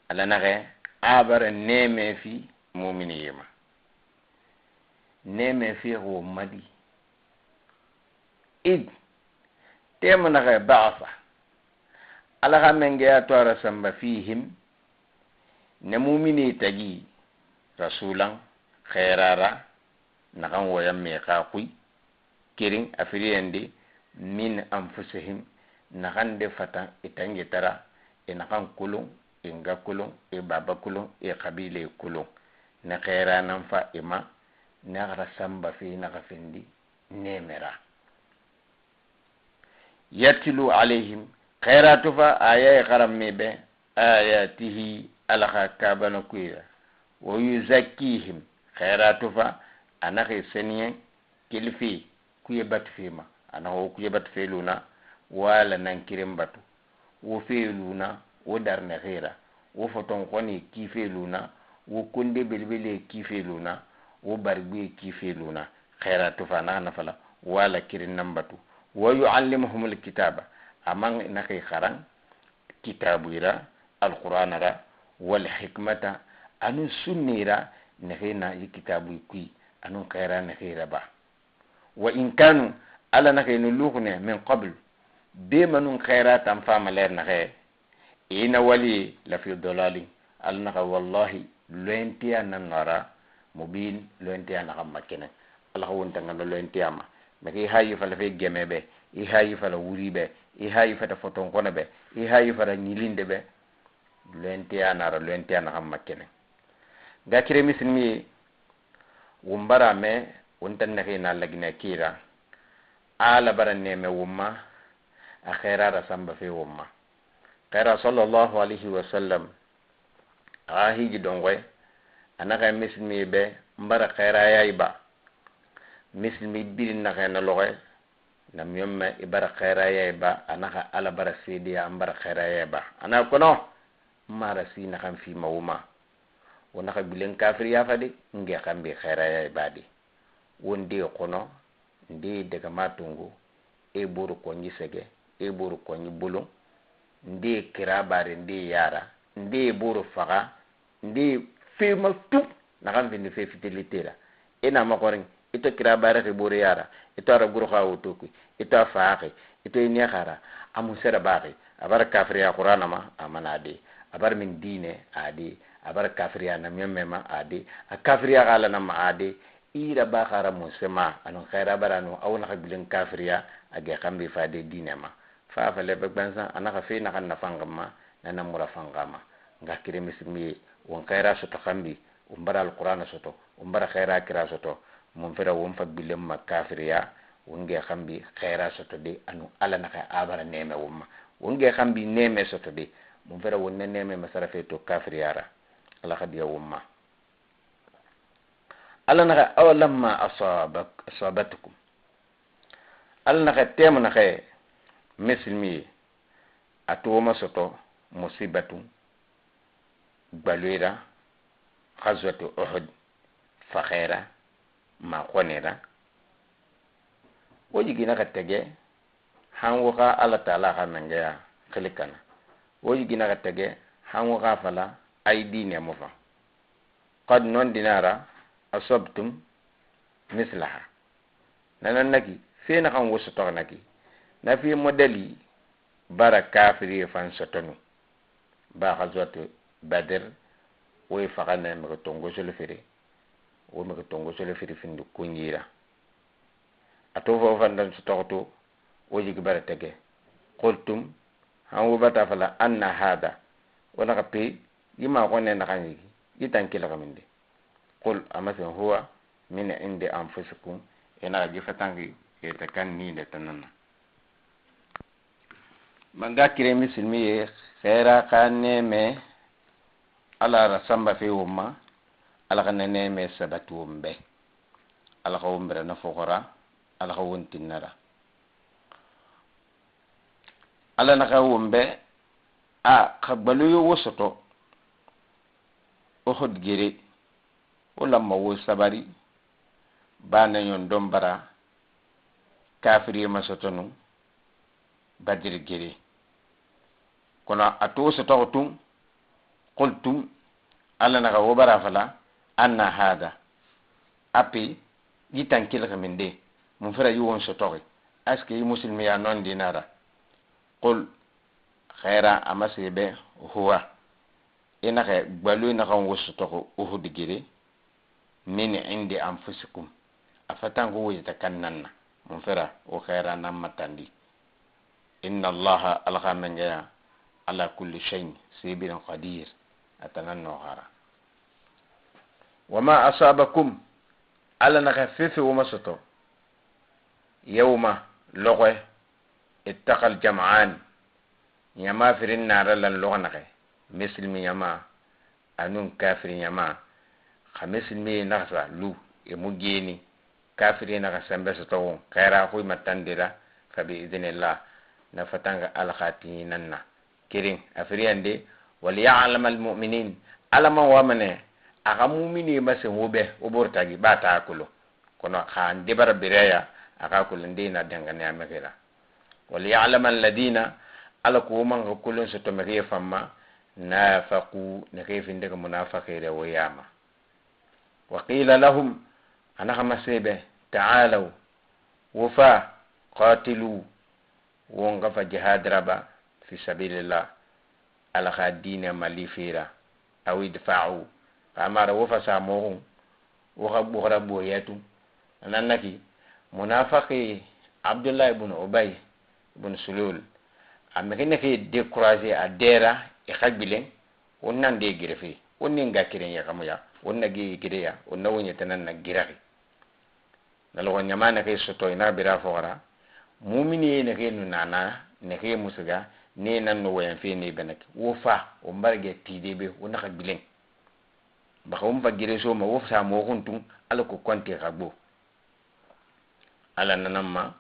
Ala naxe a bara neme fi muminiyema neme fi wo madi id temu naxe baasa. Ala xa mengeya to ara samba fihim ne mumini tagi rasulan xeerara naxan woyan me xa xuy kirin a firiyende min anfusihim naxan de fatan i tara i naxan kulun i nga kulun i baba kulun i kabile kulun ne xeera nan fa i ma naxara samba fi naxa findi nemera yatlu alayhim xeeratu fa ayaye xaran be ayatihi Ala xa kabana kuyra wa yuzakkihim xeeratu fa a naxi seniyen kilifi kuye batu fima ana wo kuye batu feluna wala nan kirin batu wo feluna wo darne xira wo foton xoni kifeluna wo konde belebele kifeluna wo barigbe kifeluna xeeratu fa naxa nafala wala kirin nan batu wa yuallimuhum alkitaba aman naxi xaran kitabuyra alqur'ana wal hikmata anu sunnira naxi na yi kitabuy kui anu xeera naxira ba wa in kanu Ala naxi nu luxune min qabl be manun xeera tan fama ler naxe ina wali la fi dalalin. Ala naxa wallahi loyentiya nan nara mubin loyentiya naxan ma kene. Ala xa wontanga no loyentiyama mexi hayi fala fe geme be i hayi fala wuri be. I hayi fata foton kono be, i hayi fata ñilinde be loyentiya nara loyentiya naxan ma kene. Ga kire misilmi won bara me won tan naxi na lagine kira ala bara neme wumma a xerara samba fe wumma xera sallallahu alaihi wasallam a hiji dongoy a naxa misilmi be n bara xerayayi ba misilmi birin naxe na loxe na miyomme i bara xerayayi ba a naxa ala bara seedeya n bara xerayayi ba ana kono n mara si naxan fima wuma wo naxa gbilen kafiriya fa de nge xanbi xerayayi ba de won de xono nde daga matungu e boru konyi sege e boru konyi bulun nde kira bare nde yara nde boru faga nde fema tu naxan findi fe fitilité la ina makorin ito kira bare xe boru yara ito ara gurxa woto kui ito a faaxi ito i nexara a mun sera baxi a bara kafiriya qur'ana ma amana de a bara min diine ade a bara kafiriya namiyonme ma ade a kafiriya xala nama ade ira baxara mun sema anu xera bara anu aw naxa gbilen kafiriya a ge xanbi fade diine ma fa fa lebe gbansan a naxa fe naxan nafanxama nana mura fanxama nga kire misilmi won xera soto xanbi won bara alqur'ana soto won bara xera kira soto mun fera won fa gbilen ma kafiriya won ge xanbi xera soto de anu ala naxa abara neme wonma won ge xanbi neme soto de mun fera won ne neme masara fe to kafiriyara ala xadiya wonma ala naxa awa lamma asabatukum ala naxa temu naxe misilmi a tuwoma soto musibatu gbaloyra xazwatu uhud faxera maxonera wo jigi naxa tege han wo xa ala taala xa mengeya xili kana wo jigi naxa tege han wo xa fala ay diine mo fa qad non dinara asabtum mislaha nanan naki fe naxan wo sotox naki na fi modeli bara kafiri fan sotonu ba xazwatu badr wo faxana mexi tongo solo fere wo mexi tongo solo fere findi kunjira a to fo fandan sotoxoto wo jigi bara tege qultum han wo bata fala anna hada wo naxa pe yima xone naxan yigi yi tankiliximinde qul amasen huwa min indi anfusikum ina gi fatangi ita kan ni de tanana manga kire misilmi ye xera xa neme ala ra samba fe womma ala xa neme sabati won be ala xa won bira na foxora ala xa won tinnara ala naxa won be a xa gbaloyo wo soto Uhud gere wo lamma wo sabari bana yon don bara kafiri ma sotonu Badr gere kono a to sotoxo tun qultum ala naxa wo bara fala anna hada ape yi tankilixi min de mun fera yi won sotoxi est ce que yi musilmiya non dinara qul xera a masebe huwa i naxe gbalu naxan wo sotoxo Uhud gere min indi anfusikum a fatanko woyita kan nanna mun fera wo xera nan matandi inna allaha ala xa mengeya ala kulli shayin sebirin qadir atanan no xara wama asabakum ala naxa fefe woma soto yawma loxe ittaqa aljam'an ñama firin nara lan loxe naxe misilmi ñama anun kafiri ñama xa misilmi naxasa lu e mu geni kafiri naxa sembe sotoxun xera xuy matandira fa bi idnillah na fatanga ala xa tiñinanna kirin a firiyande waliyalama almuminin ala man wamane axa mumini masen wo be wo bortagi ba ta kulo kono xa ndebara bireya axa kulo ndina dengane mexira waliyalama alladina ala ko wo manga kulon soto mexiye famma nafaqu nexiye findege munafaqire wo yama wa qila lahum anaxa masebe taalaw wo fa qatilu wonga fa jihad raba fi sabilillah ala xa dine mali fera aw idfa'u xamara wo fa samoxun wo xa ɓuxura ɓoyetu anan naki munafaqi Abdullah ibn Ubay ibn Sulul. A mixi naxee découragé a dɛra e xa gbilen won nan de gerefe won nin ga keren ye xamuya won na ge gereya won na won ɲɛtɛ nan na giraxi naloxo ɲama naxee soto ina bira foxora mumini ye naxee nu nana naxee musiga ne nan no wayan fe ne benaki wo fa won barage tide be wo naxa gbilen baxa won fa gere so ma wo sa mo xuntun ala ko konte xa gbo ala nanamma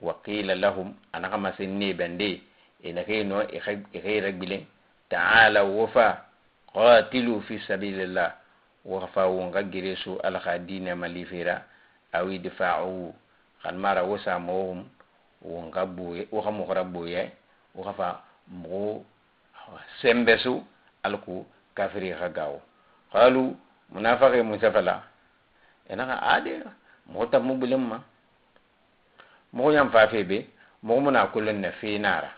wa qila lahum anaxa masen ne bende e naxee no e xe ragbilen taala wo fa qatilu fi sabilillah wo fa won xa gere so ala xa dine malifera aw idfa'u xan mara wo sa moxum won xa boye wo xa moxo ra boye wo xa fa moxo sembe su ala ku kafiri xa gawo. Qalu munafaxe mun safala enaxa ade moxo tammu bilen ma moxo yan fafe be moxo muna kulon na fenara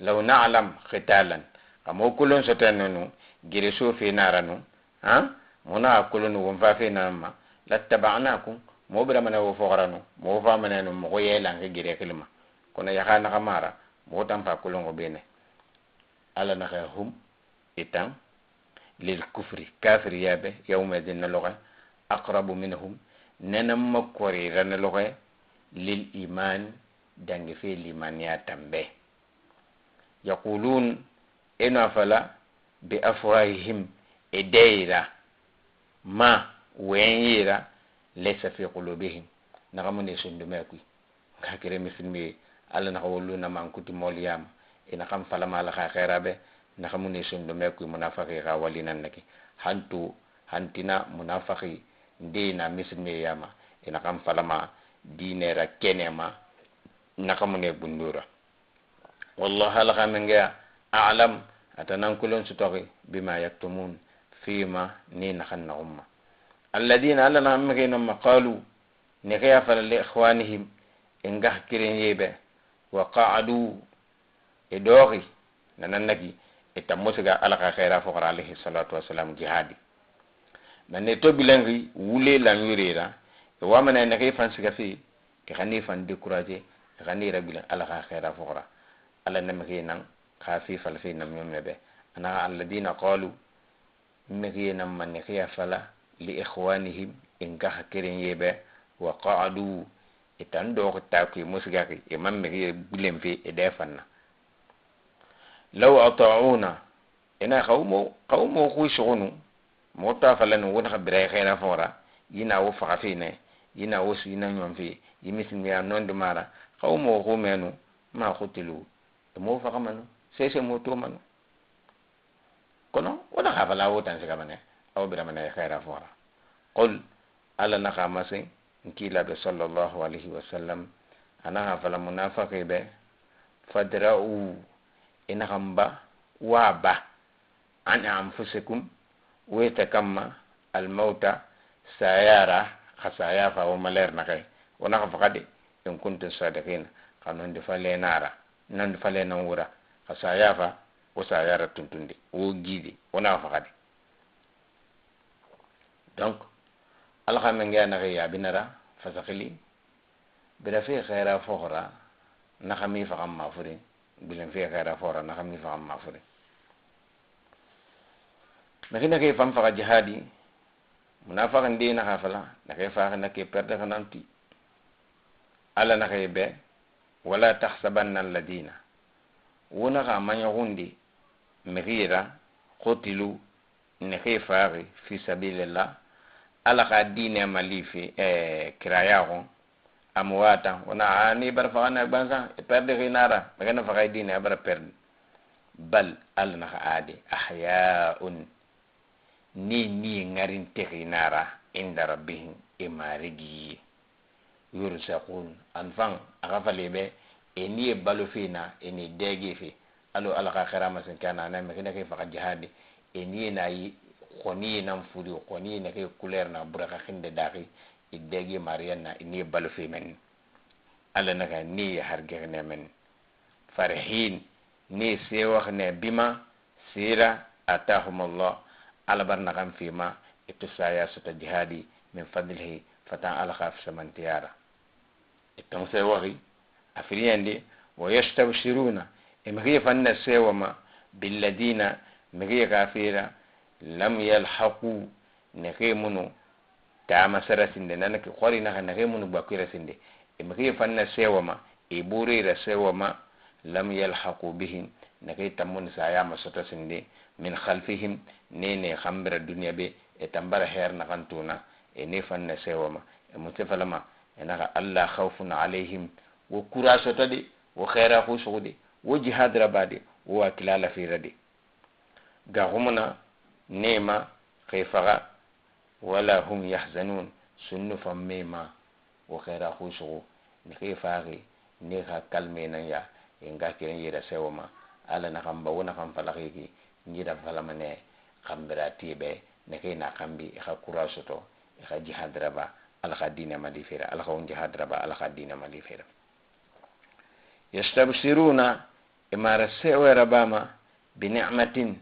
law na'lam qitalan xa mo kulon sotennu gere so fenara nu ha mona kulon won fafe nanma lattaba'nakum mo bira mana wo foxaranu mo fa mana nu moxo yelanke gere xilima kono yaxa naxa mara moxo tan fa kulongo bene ala naxa hum itan lil kufri kafir yabe yawma idin na loxe aqrabu minhum nenamma korira na loxe lil iman dange fe limaniya tambe yaqulun eno fala bi afwahihim e deyra ma wenyira laysa fi qulubihim naxamune sundume kuy ka kere misilmi alla naxa wollu nama nkuti moliyama ina xam falama ala xa xeraɓe naxamune sundume kuy munafaqi xa walinan naki hantu hantina munafaqi ndena misilmi yama ina xam falama dinera kenema naxamune gundura wallah ala xa mengeya a'lam atanan kulon sutoxi bima yaktumun fima ni naxan naxumma alladina alla naxa mexinamma qalu nexeya fala li ikhwanihim e ngah kiren yebe wa qa'adu e doxi nanan naki e tammo siga ala xa xera foxora alayhi salatu wassalam jihadi manne to bilenxi wule lanyurera e wamana nexe fan siga fe e xa ne fan découragé e xa ne rabilen ala xa xera foxora ala namexe nan xa fi fala fe nam ñomme be ana alladina qalu mexe nan ma nexeya fala li ikhwanihim e ngaxa keren yebe wa qa'adu e tan doxi takuye musigaxi e man mexe bilen fe e de fanna law ata'una ina xawmo xu suxunu moxo ta falanu wo naxa bira xera foxora yina wo faxa fe ne yina wo su yina ɲon fe yi misilmiya nondi mara xawmo xu menu ma xutilu e mo faxa manu sese mo to manu kono wo naxa fala wo tan siga mane awo bira mane xera foxora qul ala naxa masen nkilaɓe sallallahu alayhi wa sallam anaxa fala munafaqi ɓe fadra'u inaxan ba wa ba an anfusikum weta kamma almauta sayara xa saya fa wo maler naxe wo naxa faxa de in kuntum sadiqina xa nondi falenara nondi falenan wura xa saya fa wo sayara tuntunde wo gide wo naxa faxa de. Donc ala xa menge a naxe yabinara fasaxili bira fe xera foxora naxa mi faxan mafure bilen fe xera foxora naxa mi faxan mafure naxi naxe fan faxa jihadi munafaxin ndi naxa fala naxe faxi nake perde xananti ala naxe be wala taxsabanna alladina wo naxa maɲoxundi mexira qutilu nexe faxi fi sabilillah ala xa dine malife kirayaxo amwata wona ani bara faxana gbansan e perde xinara mexena faxay dine a bara perde bal ala naxa ade ahyaun ni ni ŋarin texinara inda rabbihim e marigi yursaqun an fan axa fale ɓe e ni ye balo fena e ni dege fe alo ala xa xeramasin ke ana na mexi naxe faxa jihadi e ni ye na xoni ye nan furi xoni ye naxe couleur na buraxa xinde daxi i dege mariyan na e ni ye balo fe men ala naxa ni ye hargexine men farihin ni sewaxne bima sira atahum allah ala bar naxan fima ito saya sota jihadi min fadlihi fatan ala xa samantiyara iton sewaxi a firiyandi wa yastabshiruna Mixie fanna sewama billadina mixie kafira lam yalhaqu nexe munu tama sara sinde nanaki xori naxa nexe munu gbakuira sinde. Mixie fanna sewama e borera sewama lam yalhaqu bihim nexe tammuni sayama soto sinde min khalfihim nene xambira duniya be e tambara her naxan tuna e ne fanna sewama e mutse falama e naxa alla khawfun alayhim wo kura soto de wo xera xusuxu de wo jihad raba de wo wakila lafira de gaxumuna nema xe faxa wala hum yahzanun sunnu fammema wo xera xusuxu nexe faxi ne xa kalme nan ya nga kiren yera sewama ala naxan ba wo naxan falaxiki njira falamane xambira tibe nexe na xambi i xa kura soto i xa jihad raba ala xa dina mali fera ala xa won jihad raba ala xa dina mali fera. Yastabsiruna imara sewe rabama binicmatin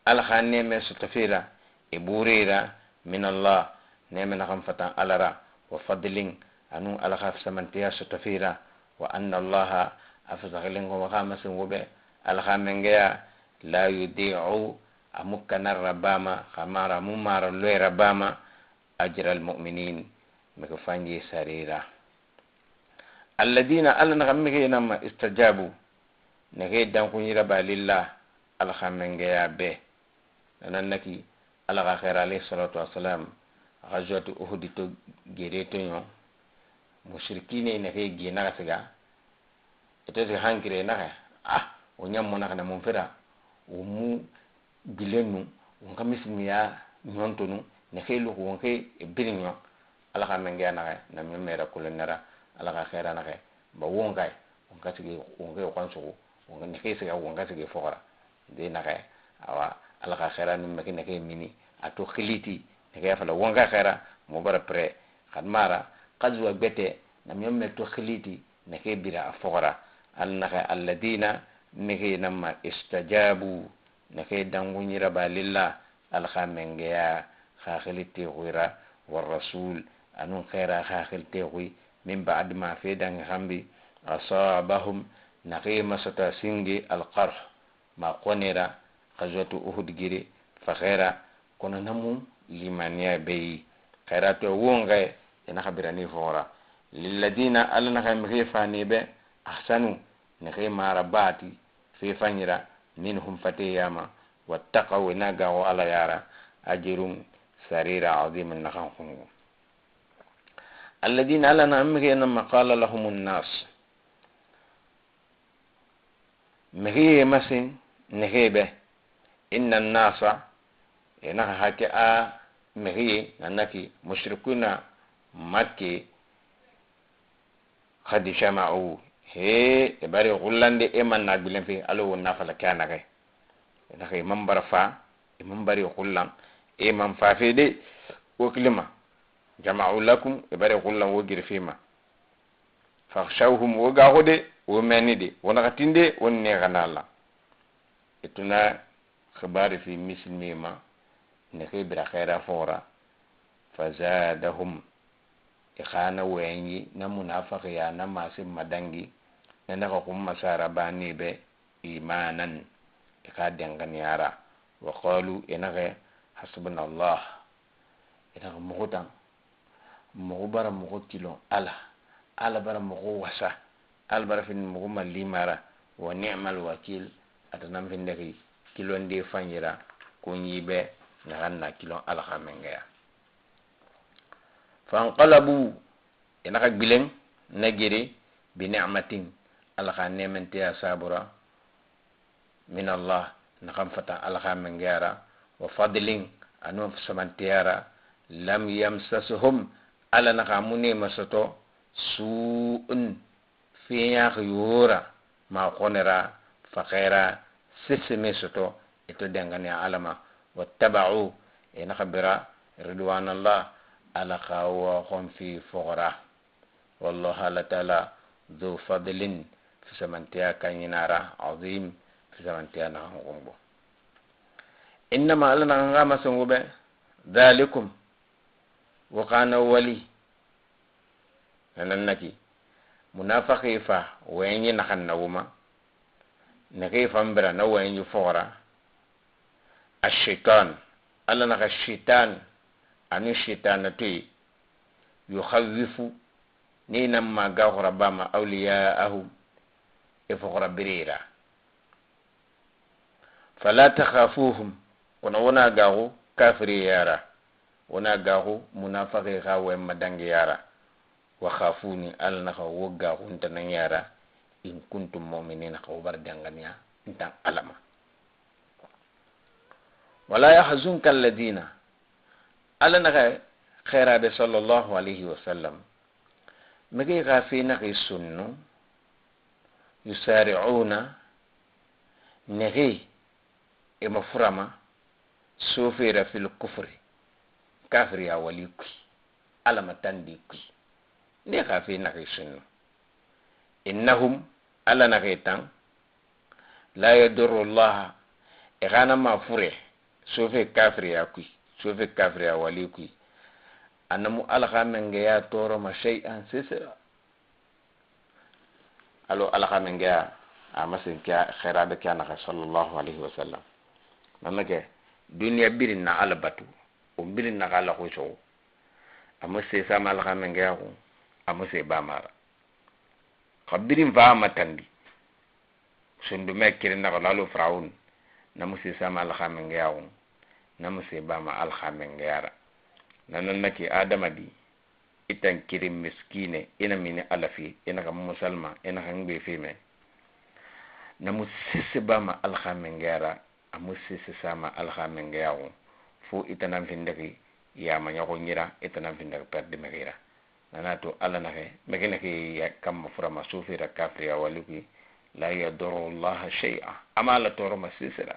ala xa neme soto fera i burera min allah neme naxan fatan alara wa fadlin anu ala xa samantiya soto fera wa anna allaha afasaxilenxoma xa masin woɓe ala xa mengeya la yudiu amu kanarra bama xamara amu mara loyra bama ajra almuminin mege fanji sarira. Alladina ala naxa mege nama istajabu nege dankuñiraba lillah ala xa mengeya be nanannaki ala xa xera alayhi salatu wassalam gazwatu uhudi to gere toño mushrikine nege ge naxa siga ite siga hankire naxa ah o ñammo naxana mun fera wo mu gilennu won xa misilimiya ñontonu nexe luxu won xe biriño ala xa mengeya naxe na mera kulonera ala xa xera naxe ba won kay won ka sigi won xe xon suxu won nexe siga won ka sigi foxora de naxe awa ala xa xera nu meki nexe mini ato xiliti nexe fala won ka xera mo bara pre xan mara xazuwa gbete na me to xiliti nexe bira a foxora al naxe alladina nexe namma istajabu nexe danguñiraba lillah ala xa mengeya xa xiliti xuyra warrasul anun xera xa xilite xuy min ba'd ma fedange xambi asabahum naxe masata singe alqarh ma qonera xazwatu uhud giri fa xera kono namu limaniya beyi xera to wonxe ina xa birani foxora lilladina ala naxa mixe fani be ahsanu nexe mara baati fe fañira minhum fateyama wattaqaw ina gaxo ala yara ajrun sarira azimun naxan xungu alladina ala na mixe nama qala lahum nnas mixiye masin nexe be inna nnasa inaxa hake a mixiye nanaki mushrikuna makke qad jama'u he e bari xullande e man na gbilen fe alo won nafala ke a naxe naxe man bara fa e man bari xullan e man fafe de wo kilima jama'u lakum e bari xullan wo giri fima fakhshawhum wo gaxo de wo meni de wo naxatinde won nexana la ituna xibari fi misilmema nexe bira xera foxora fazadahum i xana weñi na munafaxiya na masin madangi na naxa xun masara bani be imanan i xa denganiyara wa qalu i naxe hasbunallah i naxa moxu tan moxu bara moxo kilon ala ala bara moxo wasa ala bara fin moxu ma limara wa ni'mal wakil ata nan findexi kilonde fanjira ko ñibe naxan na kilon ala xa mengeya fanqalabu i naxa gbilen na gere bi ni'matin ala xa nementeya sabura min allah naxan fata ala xa mengeyara wa fadlin anu samanteyara lam yamsasuhum ala naxa mu soto su'un feñaxi yora ma xonera faxera seseme soto ito dengani alama wattaba'u e naxa bira ridwanallah ala xa woxon fi foxora wallahu ala taala dhu fadlin fisamanteya kañinara azim fisamanteya naxan xunbo innama ala naxanga masengu ɓe dhalikum wo xana wali nanannaki munafaqi fa weñi naxan na wuma. Naxee fan bira na wɔyɛnyi fɔxɔ ra ashaitan, Ala naxa shaitan anu shaitanatoe yukhawifu ne nan ma gaxura bama awliya'ahum e fɔxɔra berera. Fala takhafuhum, kono wona gaxu kafiri yara, wona gaxu munafaxe xa wɔyɛnma dange yara, wa khafuni, Ala naxa wo gaxuntanan yara, in kuntum mu'minina, xa wo bara danganiya ntan Alama. Wala yahzunka alladina, Ala naxa xeeraɓe sallallahu alayhi wa sallam, mege xa fe naxi sunnu yusari'una nexe ema furama sofera fil kufri, kafiriya wali kui, Alama tandi kui, ne xa fe naxi sunnu, innahum, Ala naxe tan la yadurru llaha, e xana ma fure sofe kafiriya kui, sofe kafiriya wali kui, anamu Ala xa mengeya toroma shay'an sesera alo Ala xa mengeya a masin ke xeraɓe ke a naxa sallallahu alayhi wa sallam. Namake duniya birin na Ala batu o birin naxa Ala xuy soxu, ama sesama Ala xa mengeya xu, ama se bamara xa birin fa ama tandi sondume kirin naxa lalo Firaun, namu sesama Ala xa mengeya xu, namu se bama Ala xa mengeyara. Nanannaki adamadi itan kirin miskine ina mini Ala fi ina xa musalma ina xa ngbe fime, namu sese bama Ala xa mengeyara, amu sese sama Ala xa mengeya xu, fo itanan findixi yamaɲoxoɲira, itanan findixi perdi mexira. Nana to Ala naxe mexi naxi kamma furama sufira kafiriya wali kui, la yaduru llaha shay'a, ama Ala toroma sesera,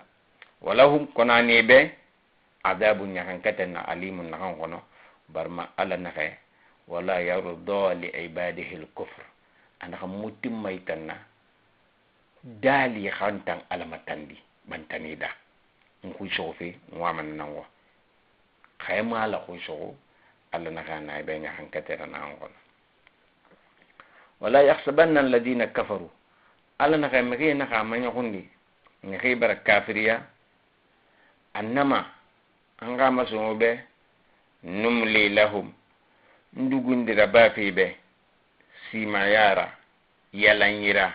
walahum konani be adabu ɲaxankate na alimu naxan xono. Barma Ala naxe wala yarda li ibadihi lkufr, anaxa mutimmayitanna dali xantan Alama tandi bantanida nxuy soxo fe nwamanananxo xayma Ala xuy soxo, Ala naxa na be ɲaxankatera naxan xono. Wala yaxsabanna alladina kafaru, Ala naxa mexe naxa maɲoxundi mexe bara kafiriya, annama an xa masunŋo be numli lahum, ndugundira bafe be simayara yalanyira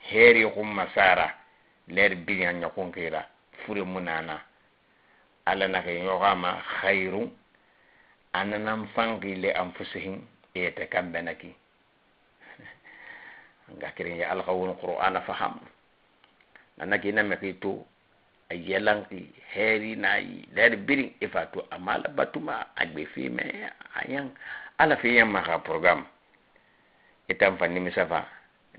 heri xumma sara ler birin a ɲaxunxira fure munana. Ala naxe ɲoxama khairu ananan fanxi le anfusihim eyete kambe naki nga kirin ya Ala xa won qur'ana faham nanaki na mexi to a yelanki heri nayi ler birin i fa to amala batuma a gbe fime a yan Ala fi yan xa programme itan fa nimisa fa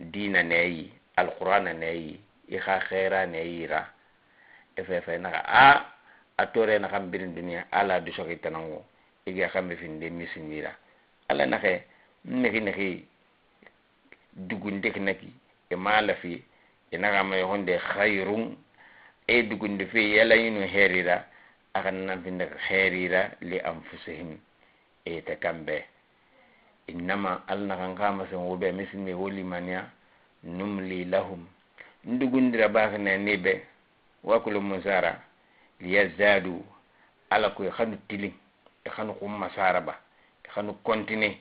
dina neyi alqur'ana neyi i xa xera neyira i fe fe naxa a tore naxan birin duniya Ala dusoxi tanango iga xambe finde misindira. Ala naxe mexi nexi dugundek naki e mala fi e naxa mayoxonde khayrun e dugunde fe yalayinu herira axa nan finde herira li anfusihim eyete kambe. Innama, Ala naxan xamasen wobe misindi wo limaniya numli lahum, ndugundira baxine ni be wakulu musara liyazdadu, Ala koy xanu tilin e xanu xumma saraba e xanu continue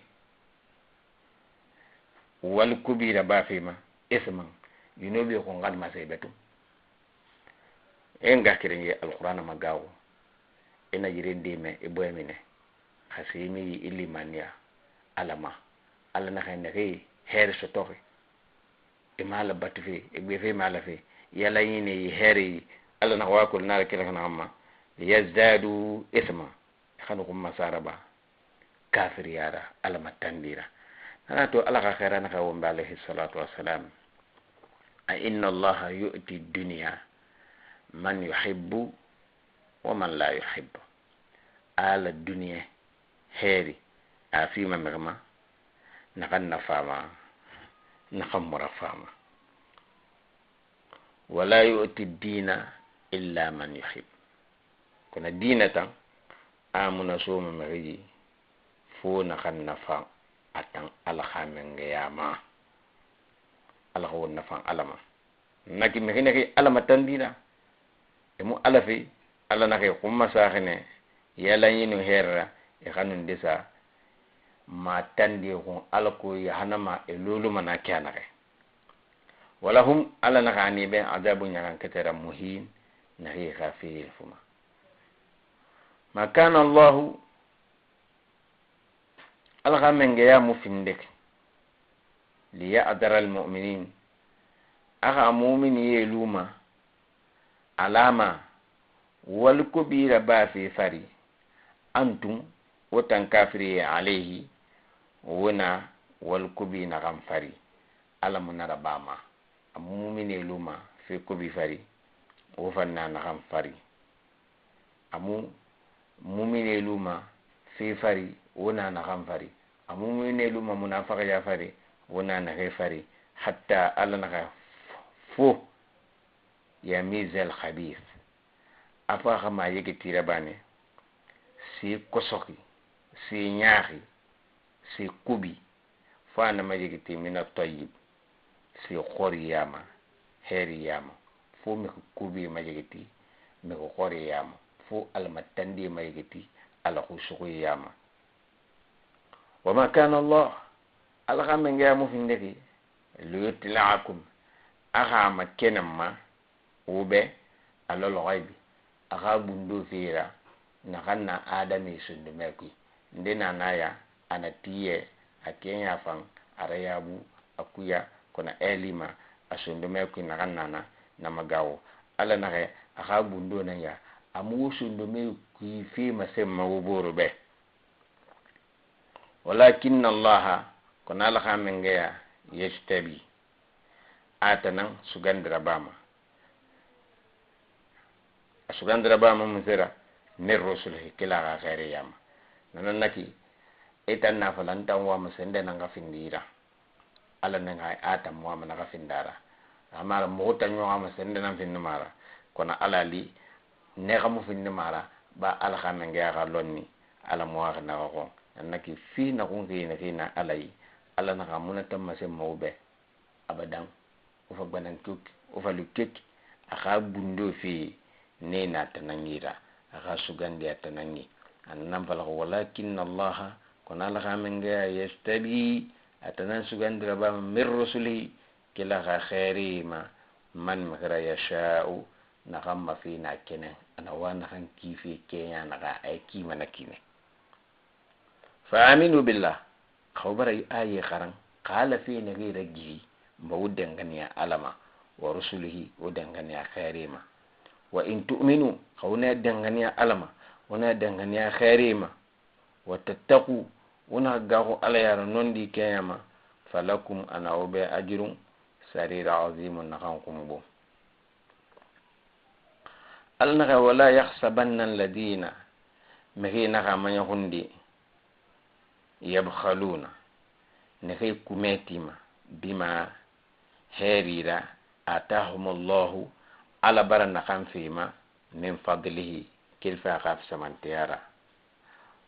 wal kubira bafima isman junubi ko ngal masay betum e nga kirenye alqur'ana magawo ina yirende me e boyamine khasimi ilimaniya alama Ala na xene here sotoxe e mala batu fe e gbe fe mala fe yala yine yi here yi Ala na wakul na kila kana amma liyazdadu isma xanu xumma saraba kafir yara Ala matandira. Nana to Ala xa xerana xa wombe alayhi salatu wassalam a inna allaha yu'ti dunya man yuhibbu wa man la yuhibbu, Ala duniya heri a fima mexema naxan na fama naxan mura fama, wala yu'ti dina illa man yuhib, kono dina tan amuna soma mexiji fo naxan nafa atan Ala xa mengeyama, Ala xa won nafan Alama. Naki mixi naxi Ala matandira, emu Ala fe, Ala naxa e xunmasaxinɛ yalanyi nu herra e xa nun desa ma tandi xun Ala ko yahanama e loluma na ke a naxɛ. Walahum Ala naxa ani be azabu ɲaxankatera muhin naxi xa fe fuma. Ma kana Allahu Ala xa mengeya mu findeke liya'dara almu'minin axa mumini ye luma alama wal kobira ba fe fari antum wotan kafiri alayhi wona wal kobi naxan fari Ala mu nara bama a mumine luma fe kobi fari wo fanna naxan fari amu mumine luma fe fari wona naxan fari a mumine luma munafaxiya fari wona naxe fari hatta Ala naxa fo yamiza alkhabith afa xama yegetira bane si kosoxi si ɲaaxi si kubi fo anama yegeti mina tayyib si xoriyama heriyama fo mixi kubi ma yegeti mixi xoriyama fo Alama tandi ma yegeti Ala xusuxuyama. Wama kana Allah Ala xa mengeya mu findeki liyutlaakum axa ma kenemma wo be alal ghaibi axa gundo fera naxan na adami sundume kui nde nanaya ana tiye a kenya fan ara yabu a kuya kono elima a sundume kui naxan nana namagawo Ala naxe axa gundo nan ya amu sundume kui fe masemma wo boro be walakin Allaha kono Ala xa mengeya yajtabi atanan sugandira bama a sugandira bama musera min rusulihi kila xa xeereyama nanan naki itan na falan tan wama sende nanga findira Ala nanga atan wama naxa findara amara moxu tan ɲoxama sende nan findi mara kono Ala li nexamu findi mara ba Ala xa mengeya xa lonni Ala muwaxi naxa xon nannaki fi naxun xine xina Ala yi Ala naxa muna tan mase moxu be abadan wo fa gbanan kek wo fa lu kek axa gundo fe ne na tanangira axa sugandi a tanangi anan falaxo walakin Allaha kono Ala xa mengeya yastabi atanan sugandira bama min rusulihi kila xa xeerima man mixira yasha'u naxan ma fe na kene ana wa naxan kife keña naxa ay kimana kine. Fa aminu billah xaw bara aye xaran xala fe naxira giri mba wo denganiya Alama wa rusulihi wo denganiya xeerima wa in tu'minu xawna denganiya Alama wona denganiya xeerima wa tattaqu wona gaxu Ala yara nondi keñama falakum ana wo be ajirun sarira azimun naxan xumbo Ala naxa wala yaxsabanna alladina mixi naxa mañaxundi yabxaluna nexey kumetima bima herira atahum Allahu Ala bara naxan fima min fadlihi kilfa xa samanteyara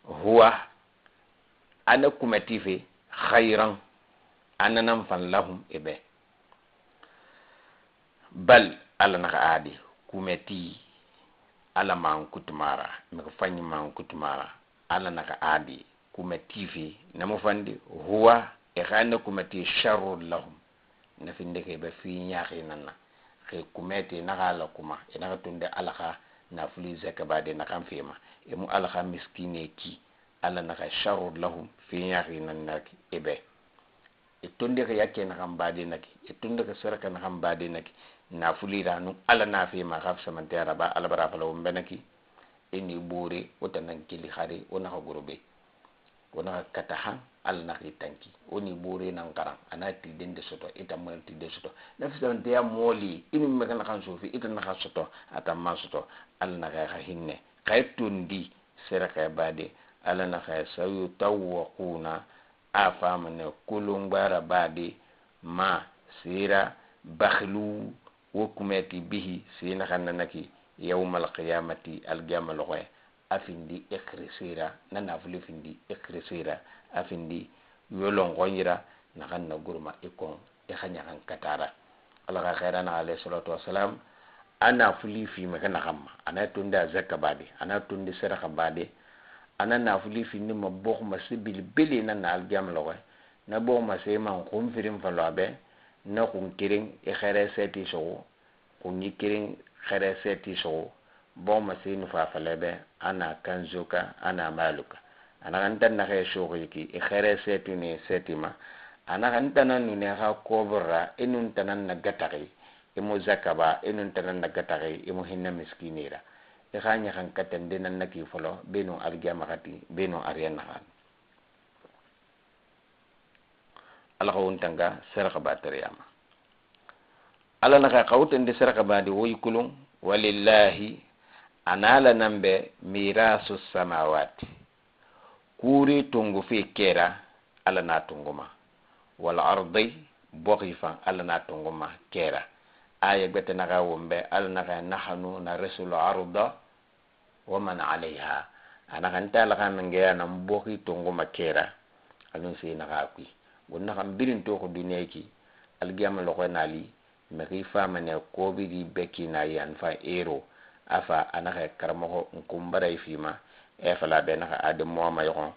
huwa ana kumeti fe khayran ananan fan lahum ebe bal Ala naxa adi kumeti Ala man kutumara mixi fañi man kutumara Ala naxa adi kumeti fe namu fandi huwa e xa na kumeti sharrun lahum nafinde ke be fi ñaxi nanna xe kumeti naxa la kuma e naxa tunde Ala xa nafuli zaka bade naxan fema emu Ala xa miskine ki Ala naxa sharrun lahum fi ñaxi nannaki ebe e tonde ke yakke naxan bade naki e tonde ke saraka naxan bade naki nafulira nu Ala na fema xa samante araba Ala bara fala wo mbenaki eni bore wo tanan kili xari wo naxa gorobe wo naxa kata han Ala naxi tanki woni bore nan xaran ana tiden de soto ita mana tiden soto nafisamanteya mooli inu meke naxan sofi ita naxa soto ata ma soto Ala naxa xa hinne xaye tondi seraka bade Ala naxa sayutawwaquna a famane kolongbara bade ma sera bakhilu wo kumeti bihi si naxan nanaki yawmal qiyamati algama loxoye a findi ikrisira na nafuli findi ikrisira a findi yolonxonyira naxan na gurma i kon i xa ɲaxan katara. Ala xa xeerana alayhi salatu wassalam, ana fuli fi mexi naxan ma, ana tondi a zakka bade, ana tondi saraxa bade, ana nafuli findi ma boxumase belebele nan na alkiyama loxoe. Na boxumase man xun firin falo a be na xun keren i xɛrɛ sɛti suxu, xunyi keren xɛrɛ sɛti suxu. Boxumase nu fa falɛ bɛ ana kanzuka ana maluka. Anaxa n tan naxee suxi ki i xɛrɛ sɛti ne sɛti ma, anaxa n tana nune xa koboro ra, i nun tanan na gataxi i mu zakka ba, i nun tanan na gataxi i mu hinna miskine ra, i xa ɲaxan katande nan na ki fɔlɔ benun alkiyama xati benun ariyanna xan. Ala xa won tanga saraka ba tariyama. Ala naxa xawtandi saraka badi woyi kulun. Walillahi anala nan be mirasu samawati kuri tungu fi kera ala na tunguma wal ardi boxi fan ala na tunguma kera. Aya gbete naxa wonbe ala naxa nahanu narisul arda wa man alayha, anaxa nte ala xa mengeya nan boxi tunguma kera anun se naxa kui won naxan birin toxo duniya ki algiyama loxo nali mexi famane kobiri beki na yan fa ero afa anaxa karamoxo nkunbaray fima e fala be naxa ade moama yoxon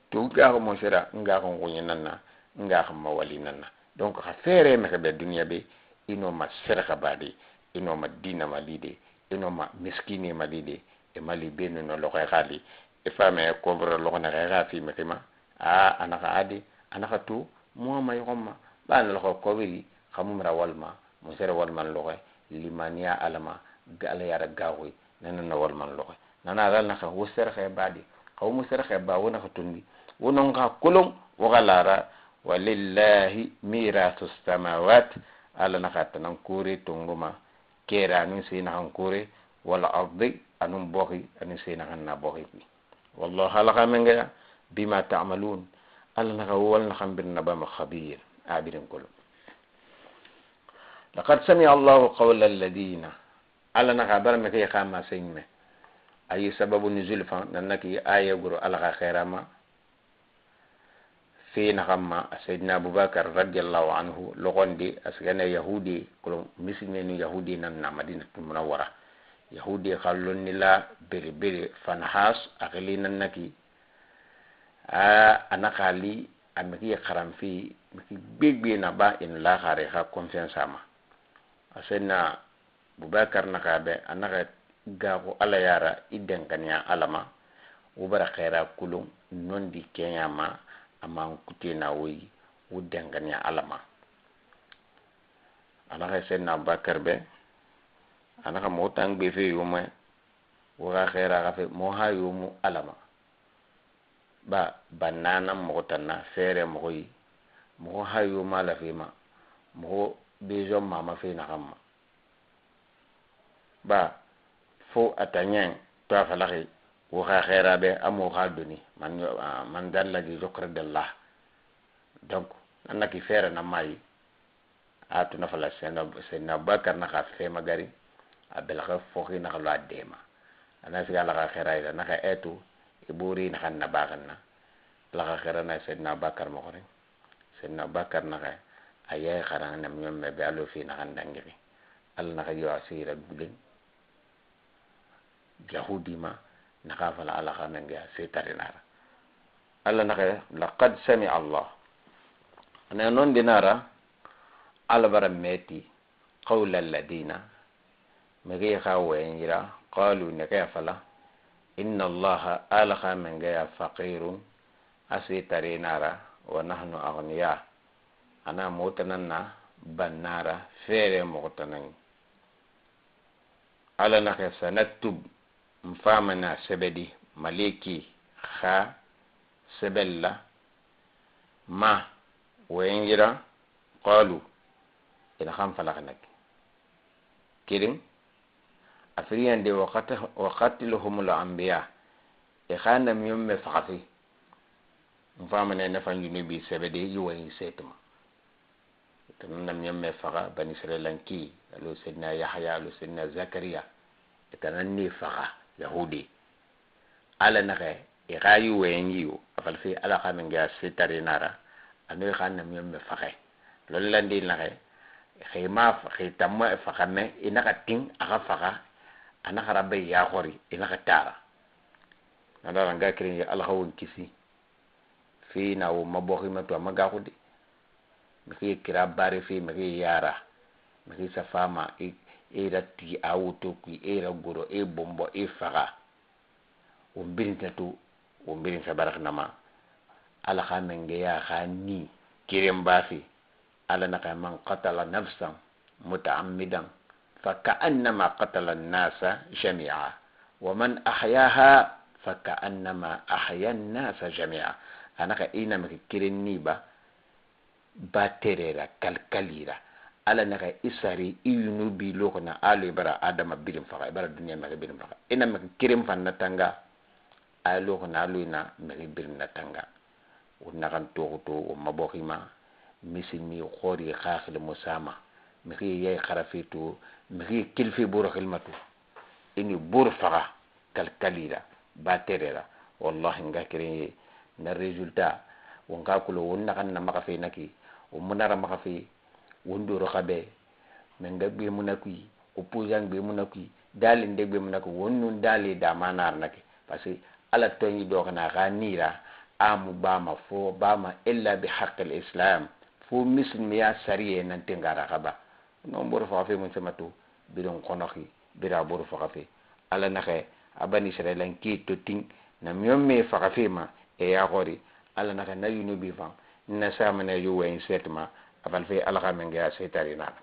to ngaxo mo sera ngaxo nxuñe nanna ngaxo ma wali nanna. Donc xa fere mexe be duniya be ino ma saraxa bade, ino ma dina malide, ino ma miskine malide, e mali benu no loxo xali e fame kobro loxo naxe xa fi mexima a anaxa ade anaxa tu moama yoxon ma ba na loxo kobiri xamumra walma mo sere walman loxo limaniya alama ala yara gaxoy nana na walman loxo nana ala naxa wo saraxe badi xa wo mu saraxe ba wo naxa tondi wo non xa kolon wo xa lara. Walillahi mirasu samawat, ala naxa tanan kore tongoma kera anun se naxan kore wala ardi anun boxi anun se naxan na boxi kui. Wallahu ala xa mengeya bima ta'malun, ala naxa wo wal naxan bir nabama khabir abirin kolon. Laqad sami'a allahu qawla alladina, ala naxa bara meke xa ma señme ayi sababu nuzul fan nannaki aya goro ala xa xerama fe naxamma sayidina Abubakar radiallahu anhu loxondi asigana yahudi kolon misilmenu yahudi nan na Madinatu Munawwara yahudi xa lonnila bere bere fanhas a xili nannaki a anaxa li a mixi xaranfi mixi gbegbe na ba ina laxare xa confiance ama. A sayidina Abubakar naxa be a naxa gaxu ala yara i denkaniya ala ma wo bara xera kulun nondi keɲama aman kutena woyi wo denkaniya ala ma. Anaxa sayidina Abubakar be anaxa moxo tan gbefe yomu wo xa xera xa fe moxo ha yomu ala ma ba bannana moxo tanna fere moxoyi moxo ha yomu ala fe ma moxo besoin mama fe naxan ma ba fo a taɲen to a falaxi wo xa xera be a mo xa doni man man dalladi yukridillah. Donc nan naki fere na mayi a tuna fala sayidina Abubakar naxa femagari a belexe foxi naxa lo a dema ana siga ala xa xera yira naxa etu i bori naxan na baxen na ala xa xera na sayidina Abubakar moxori. Sayidina Abubakar naxa a yayi xaran nam ñomme be alo fi naxan dangixi ala naxa yo a seyira dulen yahudi ma naxa fala ala xa menge a setarinara. Ala naxa laqad sami Allah ana non dinara ala bara meti qawla alladina mege xa wayen yira qalu neke fala inna allaha ala xa mengeya faqirun a setarinara wa nahnu aghniya ana motanan na bannara fere moxotanan. Ala naxe sanaktub nfamana sebedi maleki xa sebella ma wayen yira qalu ina xam falaxanak kirin a firiyande wa qatiluhum l anbiya e xa namiyonme faxafi nfamane nafan junubi sebede yi wayin setuma itana namiyonme faxa bani israilanki alo Seydina Yahya alo Seydina Zakaria itana ni faxa yahudi. Ala naxe i xa yi wayen yiyo a falfe ala xa menge a setarinara ano i xa namiyonme faxe lon landi naxe. Xema xe tamma faxa me i naxa tin a xa faxa, a naxa raba ya xori, i naxa tara nandara nga kirin. Ala xa won kisi fe na wo maboxima to a magaxu de. Mixi kira bare fe, mixi yara, mixi safama e ra ti a woto kui, e ra goro, e bonbon, e faxa won birin to won birin sabaraknama. Ala xa mengeya xa ni kiren bafe. Ala naxa man qatala nafsan mutaammidan faka'annama qatala an-nasa jami'a wa man ahyaha faka'annama ahya an-nasa jami'a. Anaka ina mixi kiren ni ba baterera kalkalira. Ala naxa isari i yunubi loxona alo i bara adama birin faxa, i bara duniya mexi birin faxa. Ina mixi kiren fan na tanga a loxona alo ina mexi birin na tanga. Wo naxan toxuto wo maboxima misilmi xori xaxili musama mixi yai xarafe to mixi kilfe boro xilmatu ini boro faxa kalkalira baterera. Wallahi nga kiren ye na résultat won ka kulo won naxan na maxa fe naki won munara maxa fe won doro xabe men ga gbe muna kui, opposant gbe muna kui, dali nde gbe muna kui, won nun dali da manar naki, parce que ala toñi do xana xa nira amu bama fo bama illa bi haqqi al-islam fo misilmiya sariye nanti ngara xaba non boro faxa fe mun sematu birin xonoxi bira boro faxa fe. Ala naxe a bani israilan ke to tin na miyon me faxa fe ma e ya xori. Ala naxe na yunubi fan na samane yu wen setma afal fe. Ala xa menge a setari nana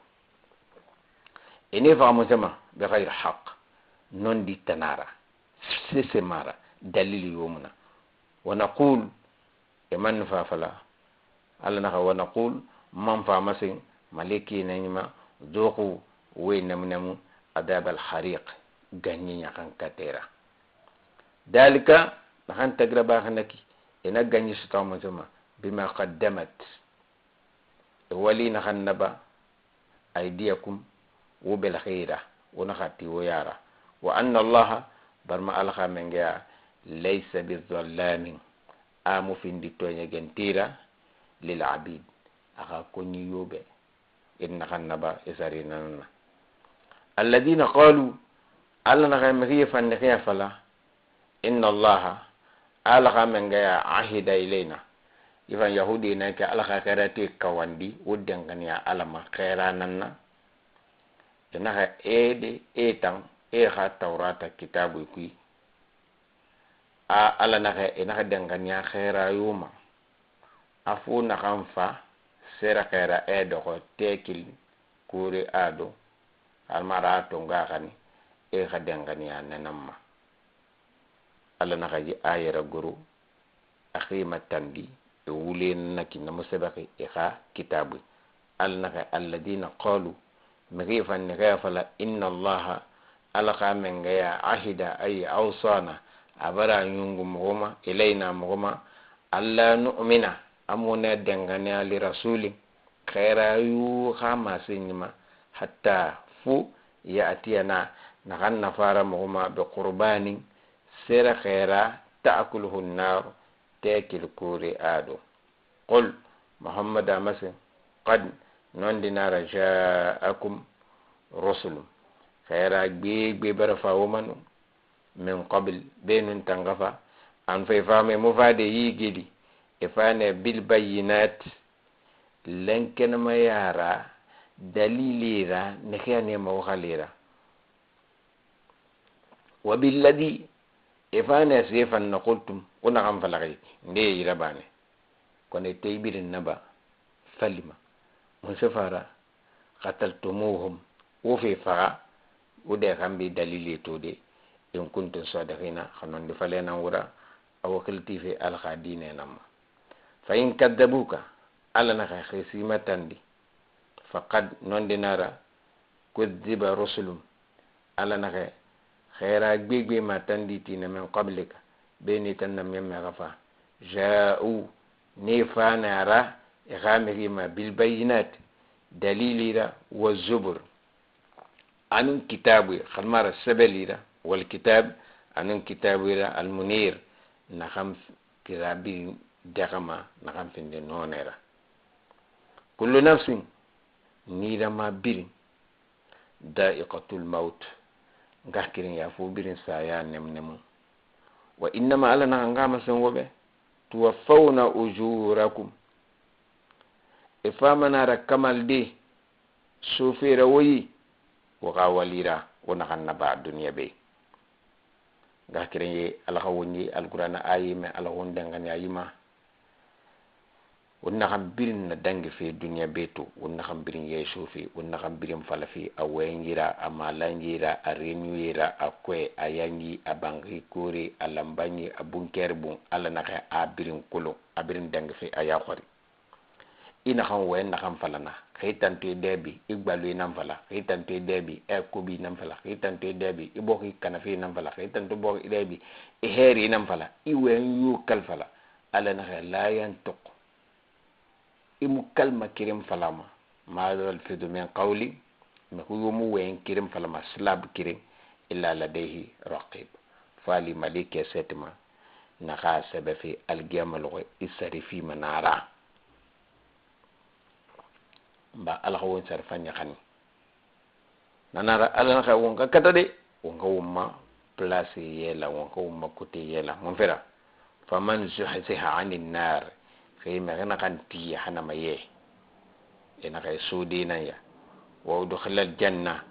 ene faxa mun sema bi ghayr haq non di tanara sese mara dalili yomuna. Wa naqul e man fa fala ala naxa wa naqul man fa masin maliki nañima zoxu we namu adab al hariq ganyi ñaxan katera dalika naxan tagra baxanaki ina ganyi sutamusema bima qaddamat wali naxan naba aydiyakum wo belxeira wo naxa ti wo yara. Wa anna allaha barma ala xa mengeya laysa bizallamin amu findi toñegentira lil abid axa koñi yobe in naxan naba isarinanana. Alladina qalu alla naxa mixiye fannixiya fala inna allaha ala xa mengeya ahida ilayna ifan yahudi na ke ala xa xerate kawandi wo denganiya ala ma xera nanna inaxa ede e tan e xa taurata kitabu kui a ala naxa inaxa denganiya xera yuma a fo naxan fa sera xera e doxo tekil kure ado almara a tonga xani e xa denganiya nenanma. Ala naxa ji ayera goro a xima tandi e wulenaki namo sebexi e xa kitabu. Ala naxa alladina qalu mixi fanni xeya fala inna allaha ala xa mengeya ahida ay awsana a bara ñungu moxoma ilayna moxoma alla nu'mina amuna denganiya li rasuli xerayu xa maseñima hatta fu yatiyana naxan nafara moxoma be qurbanin sera xera ta'kuluhu nnar tekil kuri ado. Qul muhammad amase qad nondinara ja'akum rusulum xera gbe bara fa womanu min qabl benun tangafa an fay fame mo fade yigedi e fane bil bayinat lenkenema yara dalilira nexeyanema waxalira wa billadi e fane sefan na qultum wo naxan falaxi nde yirabane kono teybirin naba falima mun sefara qataltumuhum wo fe faxa wo de xambi dalili to de in kuntum sadiqina xanondi falenan wura awo xilti fe ala xa dine namma. Fa in kaddabuka ala naxa xesima tandi faqad nondinara kudiba rusulum ala naxa xera gbegbe ma tandi tina min qablika beni tan na memme xafa ja'u ne fanara e xamixima bilbayinat dalilira wa zubur anun kitabu xalmara sebelira wal kitab anun kitabira almunir naxam kirabi dexama naxam finde nonera. Kullu nafsin Nirama birin da'iqatul maut, ngakirin ya fo birin saya nemnemu. Wa innama, Ala naxa ngama sengo be, tuwaffawna ujurakum, e famanara kamalde sofera woyi woxa walira wo naxan naba duniya be. Ngakirin ye Ala xa wonyi Alqurana aye me, Ala won dengani ayima won naxan birin na dangi fe duniya be to, won naxan birin yeso fe, won naxan birin fala fe, a wɛnyira, a malanjira, a renuyera, a kɔɛ, a yangi, a bangi kore, a lambanyi, a bunkɛri bun. Ala naxa a birin kolon, a birin dangi fe, a yaxori i naxan wɛ naxan falana. Xi tanto i dɛbi i gbalu i nan fala, xi tanto i dɛbi ɛ kobi nan fala, xi tanto i dɛbi i bɔxi kanafe nan fala, xi tanto bɔxi i dɛbi i hɛri nan fala, i wɛn yu kal fala. Ala naxa la yantuq, imu kalma kirin falama, ma yalfidu min qawli, mi yomu wen kirin falama slab kirin, illa ladayhi raqib, fali malike setima naxa sebe fi algiyama loxo i sari fi manara ba. Ala xa won sari fa ɲaxani nanara. Ala naxa won ka kata de, won ka won place yela, won ka won ma côté yela mon fera. Faman zuhziha anin nar, xe mexe naxan tiye hanama ye, e naxa sodenan ya, wa udkhila aljanna,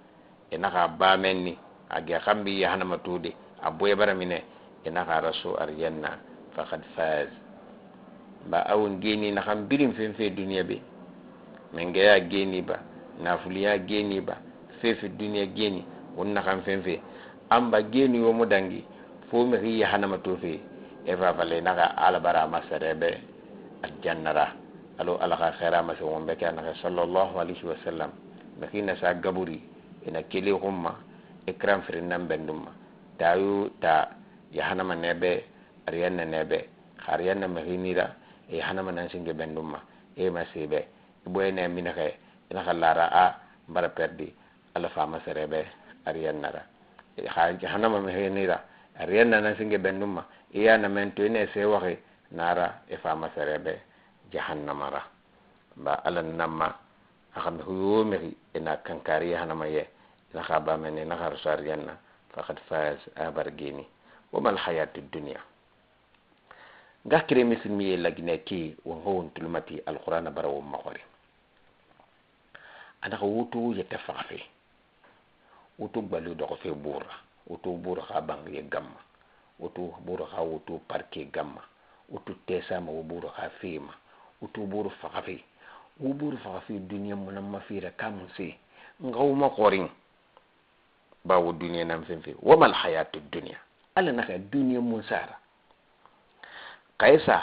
e naxa bamenni a ge xambi ye hanama tude a boye bara mine, e naxa raso arjanna, faqad faz. Ba awon geni naxan birin fen fe duniya be, mengeya geni ba, nafuliya geni ba, fefe duniya geni won naxan fen fe an ba geni yomo dangi fo mexi ye hanama to fe, e fa fale naxa Ala bara ma serebe aljannara. Alo Ala xa xera mase won be ke naxa sallallahu alaihi wasallam. Mexi na sa gaburi ina kele xumma ekran firin nan bendumma tayo ta yahanama nebe ariyanna nebe xariyanna mexinira e yahanama nan singe bendumma e ma sebe iboyene minaxe ina lara a mbara perdi. Ala fama serebe ariyannara xa jahanama mexinira ariyanna nan singe bendumma iyana men to ine se waxi nara e fama serebe jahannamara. Ba Ala namma axa mexi yo mexi ina kankari yahanama ye, ina xa bamene ina xa raso ariyanna, faqad faz, abar geni. Wama alhayatu dunia nga kire misilmi ye lagine ke wonxa won tulumati Alqurana bara won maxori. Anaxa woto yete faxa fe, woto gbalu doxo fe bura, woto bura xa bangiye gamma, woto bura xa woto parke gamma, woto tesama wo buru xa fema, woto buru faxa fe, wo buru faxa fe duniya munamma fera kamun se ngawma xorin bawo duniya nan fen fe. Wama alhayatu dunia, Ala naxa duniya mun sara kaysa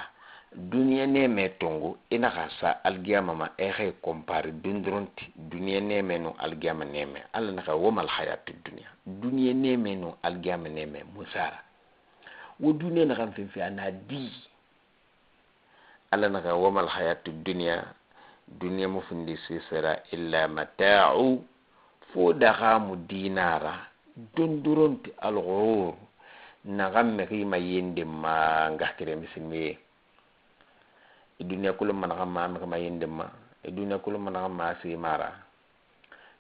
duniya neme tongo ina xa sa algiyama ma e xe compare dunduronti duniya neme no algiyama neme. Ala naxa wama alhayatu dunia, duniya neme no algiyama neme mun sara wo duniya naxan fen fe ana di. Ala naxa wama alhayatu dunia, duniya mu fundi sisera illa mata'u, fo daxamu dinara dunduronti alghurur naxan mexi ma yende ma. Ngaxkire misilmiye, i duniya kulo manaxan ma mexi ma yende ma, i duniya kulo manaxan ma simara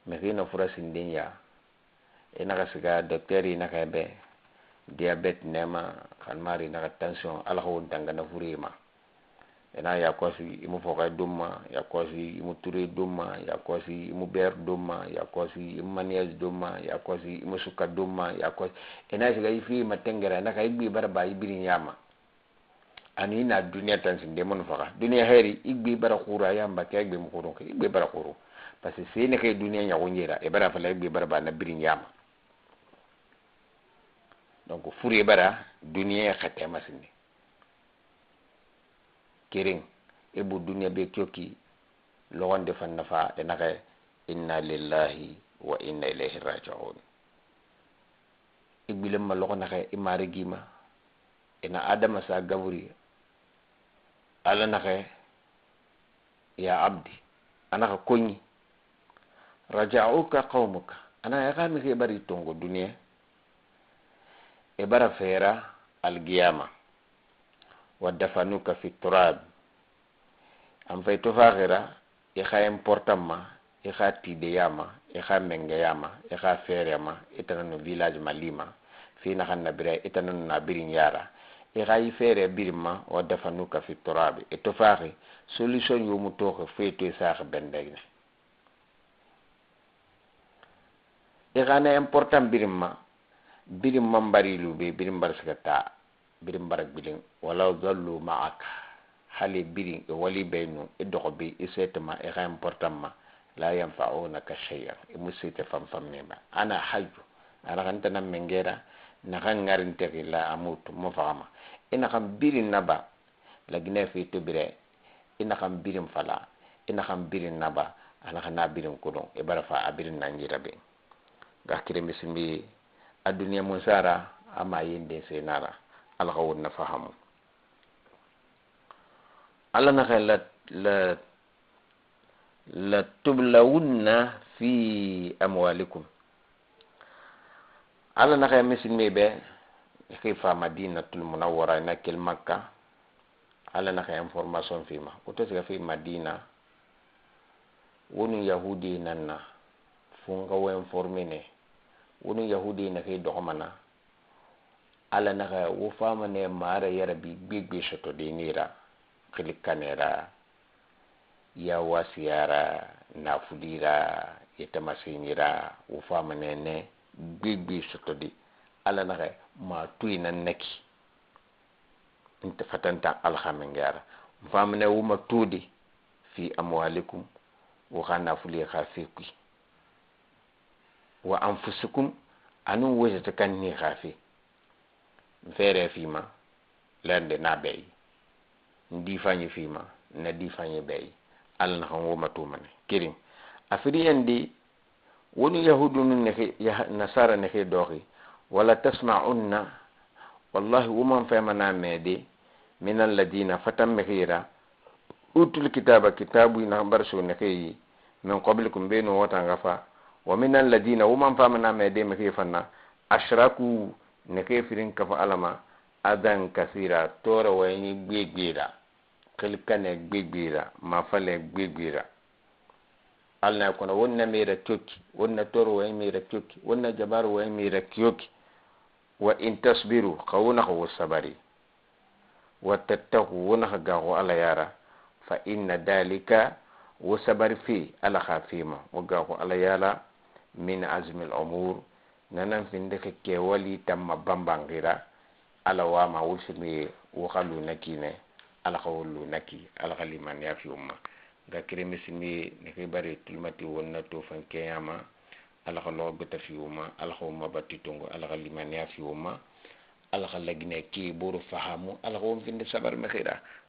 mexi na fura sinden ya, i naxa siga docteur i naxa be diabète nema xanmari naxa tension. Ala xa won tangana furema ina yakosi imu foxe dumma, yakosi imu ture dumma, yakosi imu ber dumma, yakosi imu maniyage dumma, yakosi imu suka dumma, yakosi ina siga i fi ma tengera naka i gbe bara ba i birin yama ani na duniya tan sinde mun faxa duniya heri i gbe bara xura yamba ke gbe mu xuru i gbe bara xuru parce que sene ke duniya ɲaxunjera e bara fala i gbe bara ba na birin yama. Donc fure bara duniya xetema sinde keren e bu duniya be kyoki loxonde fan nafa e naxe inna lillahi wa inna ilayhi rajiun. I gbilenma loxo naxe i marigima ina Adama sa gaburi. Ala naxe ya abdi anaxa koñi raja'uka qawmuka ana xa mixe bari tongo duniya e bara fera algiyama wa dafanuka fi turab an fay to faxira i xa important ma. I xa tideyama, i xa mengeyama, i xa ferema, i tan no village malima fi naxan na bira, i tan no na birin yara, i xa yi fere birin ma. Wa dafanuka fi turabi, i to faxi solution yomu toxi foye to i saxi bendegne. I xana important birin ma, birin man barilu be, birin bara siga ta, birin bara gbilin. Walaw zallu ma'aka, hali birin e wali beynu i doxo bi i setema, i xa important ma, la yanfa'unaka shay'an, i mu sete fanfanmema. Ana hayyu, anaxa ntanan mengera naxan ŋarintexi, la amutu, mo faxama. I naxan birin naba lagine fi to bire, i naxan birin fala, i naxan birin naba, anaxa na birin kudon, i bara fa a birin nanjira be ga kire misimbi. A duniya mun sara ama yenden senara, ala xa won na fahamu. Ala naxa la tublawunna fi amwalikum. Ala naxa misilme be xifa Madinatul Munawwara, ina kel Makka. Ala naxa information fima woto siga fi Madina, wonu yahudi nanna funga wo informe ne, wonu yahudi naxe doxomana. Ala naxa wo famane mara yarabi gbegbe soto denira xili kanera ya wasiyara nafulira yetamasenira, wo famane ne gbegbe soto di. Ala naxa ma tuy nan naki nte fatantan alhamengara famane wuma tudi fi amwalikum, wo xa nafuli xa fe kui, wa anfusikum, anun wosete kan ni xa fe nfere fima lande na beyi ndifañi fima na difañi beyi. Ala naxan woma tumane kirin afiriyendi wonu yahudu nu nexe nasara nexe doxi. Wala tasma'unna, wallahi woman femana mede min alladina fatan mexira utul kitaba, kitabu naxan barso nexeyi min qablikum benu wotanga fa, wa min alladina woman famana mede mexe fanna ashraku nexe firin kafa alama adan kasira tora wayni gbegbera xilkane gbegbera mafale gbegbera. Alna kono wonna mera tokki, wonna toro way mera tokki, wonna jabaru way mera kiyoki. Wa in tasbiru, xawuna xawo sabari, wa tattaku, wona xa gaxo ala yara, fa inna dalika, wo sabari fi ala xa fima, wo gaxo ala yara, min azmi al umur, nanan findixi kewali tamma bambanxira. Ala wama wosimi wo xa lu nakine, ala xa wo lu naki, ala xa limaniya fi woma ga kiremisimi nexi bari tulmati wonna to fan keñama. Ala xa loxo gbeta fi woma, ala xa woma batti tongo, ala xa limaniya fi woma, ala xa lagine ke boro fahamu, ala xa won finde sabar mexira.